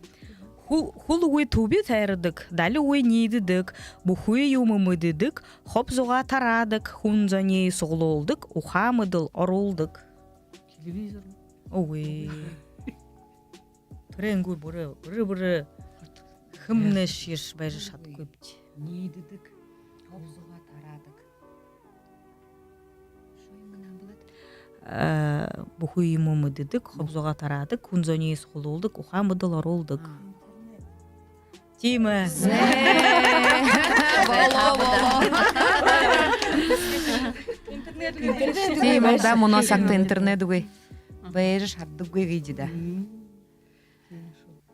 Хүл-, хүлгүй түби тайрадаг, далигүй ниидэдэг, бүхы юумэ мэдэдэг, хоб зугаа тараадаг, хүн зониие суглуулдаг, ухаа мэдэл оруулдаг. Телевизор. Үгы. Тэрэнгүүр бүри, бүри, бүри хэмнэшье байжа шадахагүйбди. Ниидэдэг, хоб зугаа тараадаг. Бүхы юумэ мэдэдэг, хоб зугаа тараадаг, хүн зониие суглуулдаг, ухаа мэдэл оруулдаг. Тиимэ. Болоо, болоо. Тиимэ даа, мүнөө сагта интернет үгы. Байжа шададаггүй гэжэ даа.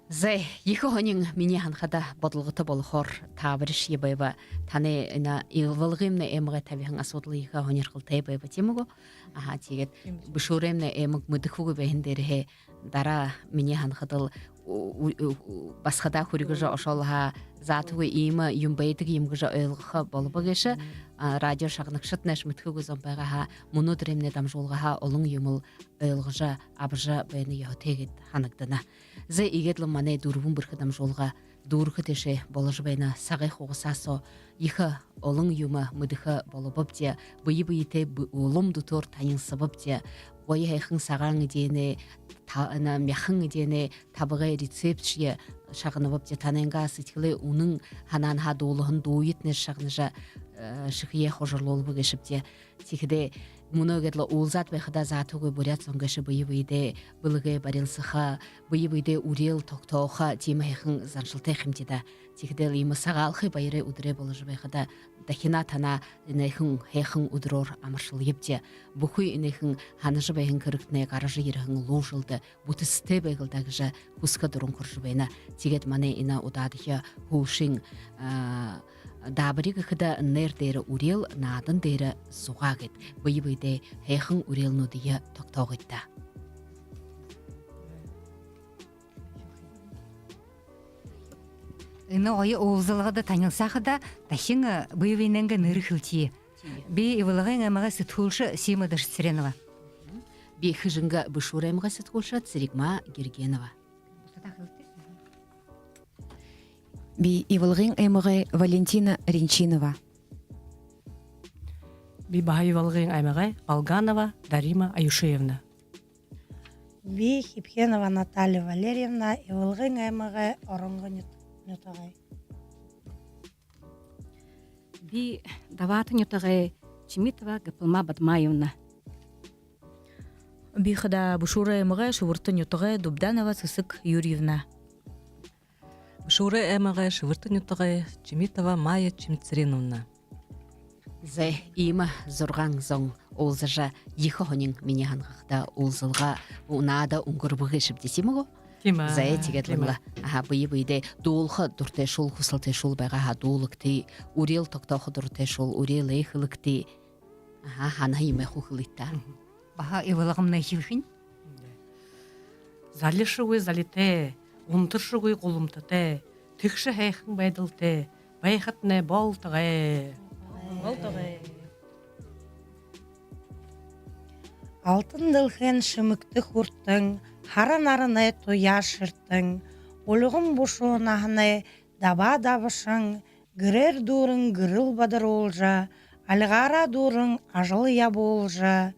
Зай, ехэ һонин, минии һанахада, бодолгото болохоор таабаришье байба. Танай энэ Ивалгын аймагай табиһан асуудал ехэ һонирхолтой байба, тиимэ гү? Аха, тиигээд Бэшүүрэй аймаг мэдэхэгүй байһан дээрэһээ дараа минии һанахадал у-, у-, у-, басагадаа хүргэжэ ошоол һаа, заатагүй иимэ юм байдаг юм гэжэ ойлгохо болобо гээшэ. А, радио шагнагшад наашье мэдэхэгүй зон байгаа һаа, мүнөөдэрэймнай дамжуулгаһаа олон юумэл ойлгожо, абажа байна ёһотой гээд һанагдана. Зай, иигээд лэ манай дүрбэн бэрхэ дамжуулга дүүрэхэ тээшээ боложо байна. Сагай хугасаа соо ехэ олон юумэ мэдэхэ болобобди, бэе бэетэй б-, улам дүтөөр танилсабабди. Гоё һайхан сагаан эдеэнэй, та-, на, мяхан эдеэнэй табагай рецептшье шагнабабди. Танайнгаа сэдьхэлэй үнэн һанаанһаа дуулаһан дууетнай шагнажа, э, шэхээ хужарлуулба гээшэбди. Тиихэдээ мүнөө иигээд лэ уулзаад байхада заатагүй буряад зон гээшэ бэе бэедээ бэлэгээ барилсаха, бэе бэедээ үреэл тогтоохо, тиимэ һайхан заншалтай юм даа. Тиихэдээл иимэ сагаалхай баярай үдэрэй боложо байхада дахинаа танаа энээхэн һайхан үдэрөөр амаршалъябди. Бүхы энээхэн һанажа байһан хэрэгтнай гаража ерэһэн луу жэлдэ бүтэсэтэй байг лэ даа гэжэ хүсэхэ дуран хүрэжэ байна. Тиигээд манай энэ удаадахи һүүлшын, а, даабари гэхэдэ, нойр дээрэ үреэл, наадан дээрэ зугаа гээд, бэе бэедээ һайхан үреэлнүүдые тогтоогыт даа. Энэ гоё уулзалгада танилсахада дахин, э, бэе бэеэнэйнгээ нэрэ хэлыт. Би Ивалгын аймагай сэтгүүлшэ Сима Дашицыренова. Би Хэжэнгэ Бэшүүрэй аймагай сэтгүүлшэ Цэрэгма Гергенова. Би Ивалгын аймагай Валентина Ринчинова. Би баһа Ивалгын аймагай Болганова Дарима Аюшеевна. Би Хибхенова Наталья Валерьевна, Ивалгын аймагай Оронгой нют-, нютагай. Би Дабаата нютагай Чимитова Гапалма Бадмаевна. Би хадаа Бэшүүрэй аймагай Шэбэртэ нютагай Дубданова Сэсэг Юрьевна. Бэшүүрэй аймагай Шэбэртэ нютагай Чимитова Майя Чимицыреновна. Зай, иимэ зургаан зон уулзажа, ехэ һонин, минии һанахада, уулзалга наада үнгэрбэ гээшэбди, тиимэ гү? Тиимэ. Зай, тиигээд лэ. Аха, бэе бэедээ дуулаха дуратайшуул, хүсэлтэйшүүл байгаа һаа, дуулагты, үреэл тогтоохо дуратайшуул, үреэлээ хэлэгты. Аха, һанаһан юумээ хуу хэлыт даа. Баһа Ивалгымнай хэлэхэнь. Залишагүй залитай, унтаршагүй гуламтатай, тэгшэ һайхан байдалтай байхатнай болтогой. Болтогой. Алтан дэлхэйн шэмэгтэ хүртэн, һара наранай туяа шэртэн, үлгэн бушуу наһанай дабаа дабашан, гэрээр дүүрэн гэрэл бадаруулжа, альгаараа дүүрэн ажал ябуулжа,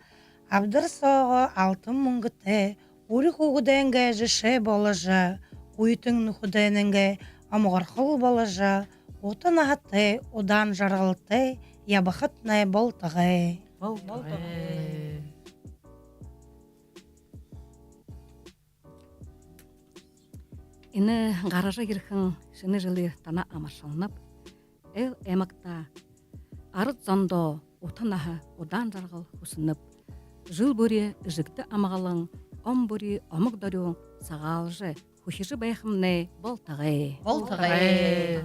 абдар соогоо алтан мүнгэтэй, үри хүүгэдэйнгээ жэшээ боложо, үетэн нүхэдэйнгээ омогорхол боложо, ута наһатай, удаан жаргалтай ябахатнай болтогой. Болтогой. Энэ гаража ерэһэн шэнэ жэлээр танаа амаршалнаб. Эл аймагтаа, арад зондоо ута наһа, удаан жаргал хүсэнэб. Жэл бүри эжэгдэ амгалан, он бүри омог дорюун сагаалжа, хүхижэ байхамнай болтогой. Болтогой.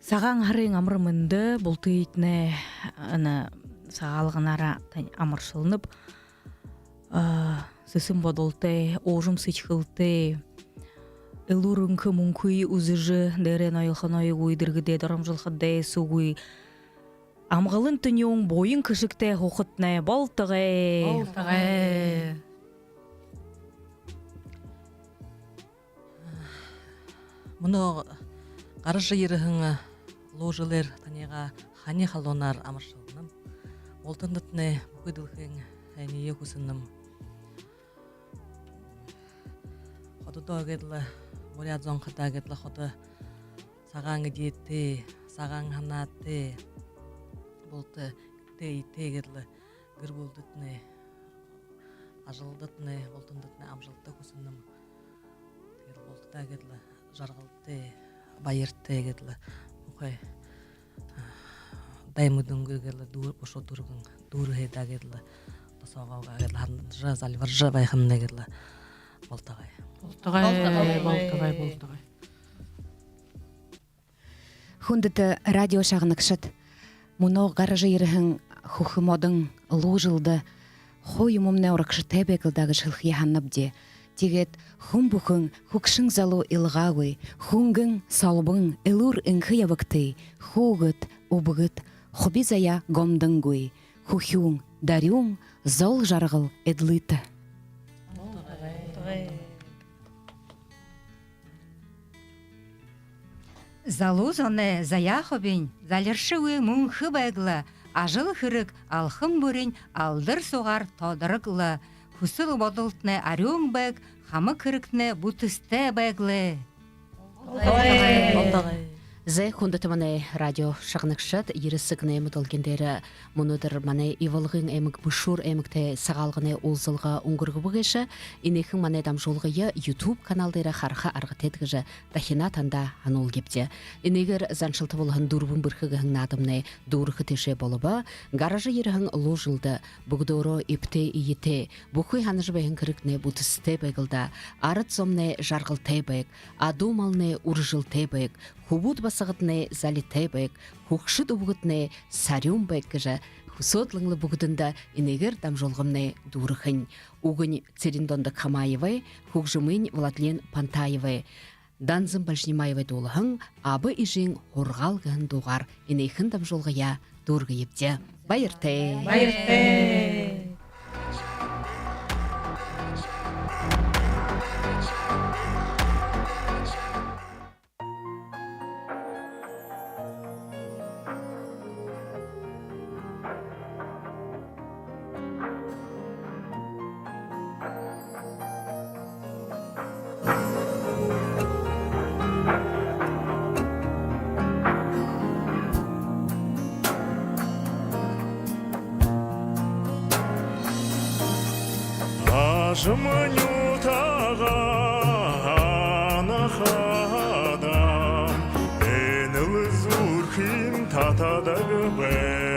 Сагаан һарын амар мэндэ, бултыетнай, энэ Сагаалганаараа тани амаршалнаб. А, сэсэн бодолтой, уужам сэдьхэлтэй, элүүр энхэ мүнхые үзэжэ, дээрээ ноёлхоноёо гүйдэргэдэ, доромжолходо дайсагүй, амгалан тэнюун буян хэшэгтэй һуухатнай болтогой. Болтогой. Мүнөө гаража ерэһэн луу жэлээр таниие хани халуунаар амаршалнам. Бултандатнай бүхы дэлхэйн һайниие хүсэнэм. Хододоо гээд лэ, буряад зон хадаа гээд лэ, ходо сагаан эдеэтэй, сагаан һанаатай, булта эбтэй эетэй гээд лэ, гэр бүлэдэтнай, ажалдатнай, бултандатнай амжалта хүсэнэм. Тиигээд лэ бултадаа гээд лэ жаргалтай, баяртай гээд лэ, бүхы, а, дайн мэдэнгүй гээд лэ, дүүр-, бушуу түргэн дүүрээ һайдаа гээд лэ, досоогоо гээд лэ, һанажа, зальбаржа байхамнай гээд лэ болтогой. Болтогой, болтогой, болтогой. Хүндэтэ радио шагнагшад, мүнөө гаража ерэһэн хүхэ модон луу жэлдэ хуу юумэмнай урагшатай байг лэ даа гэжэ хэлэхэеэ һананабди. Тиигээд хүн бүхэн, хүгшэн залуу илгаагүй, хүнгэн солбон, элүүр энхэ ябагты, хүүгэд, үбгэд, хуби заяа гомдонгүй, хүхюун, дарюун, зол жаргал эдлыта. Залуу зоной заяа хубинь залиршагүй мүнхэ байг лэ, ажал хэрэг алхам бүринь алдар суугаар тодорог лэ, хүсэл бодолтнай арюун байг, хамаг хэрэгтнай бүтэсэтэй байг лэ. Зай, хүндэтэ манай радио шагнагшад, ерэ сэг наймад долгин дээрэ мүнөөдэр манай Ивалгын аймаг, Бэшүүр аймагтай Сагаалганай уулзалга үнгэргэбэ гээшэ. Энэхэн манай дамжуулгые YouTube канал дээрэ хараха аргатайт гэжэ дахинаа танда һануулгабди. Энээгээр заншалта болоһон «Дүрбэн бэрхэ» гэһэн наадамнай дүүрэхэ тээшээ болобо. Гаража ерэһэн луу жэлдэ бүгэдөөрөө эбтэй эетэй, бүхы һанажа байһан хэрэгтнай бүтэсэтэй байг лэ даа. Арад зомнай жаргалтай байг, адуу малнай үржэлтэй байг, хүбүүд басагаднай залитай байг, хүгшэд үбгэднай сарюун байг гэжэ хүсөөд лэ бүгэдэндэ энээгээр дамжуулгамнай дүүрэхэнь. Үгэнь Цырен-Дондог Хамаевай, хүгжэмынь Владлен Пантаевай, Данзан Бальжинимаевай дуулаһан «Аба эжын һургаал» гэһэн дуугаар энэхэн дамжуулгаяа дүүргэебди. Баяртай. Баяртай. Ажам нютагаа һанахадам, энэл зүрхым татадаг бай.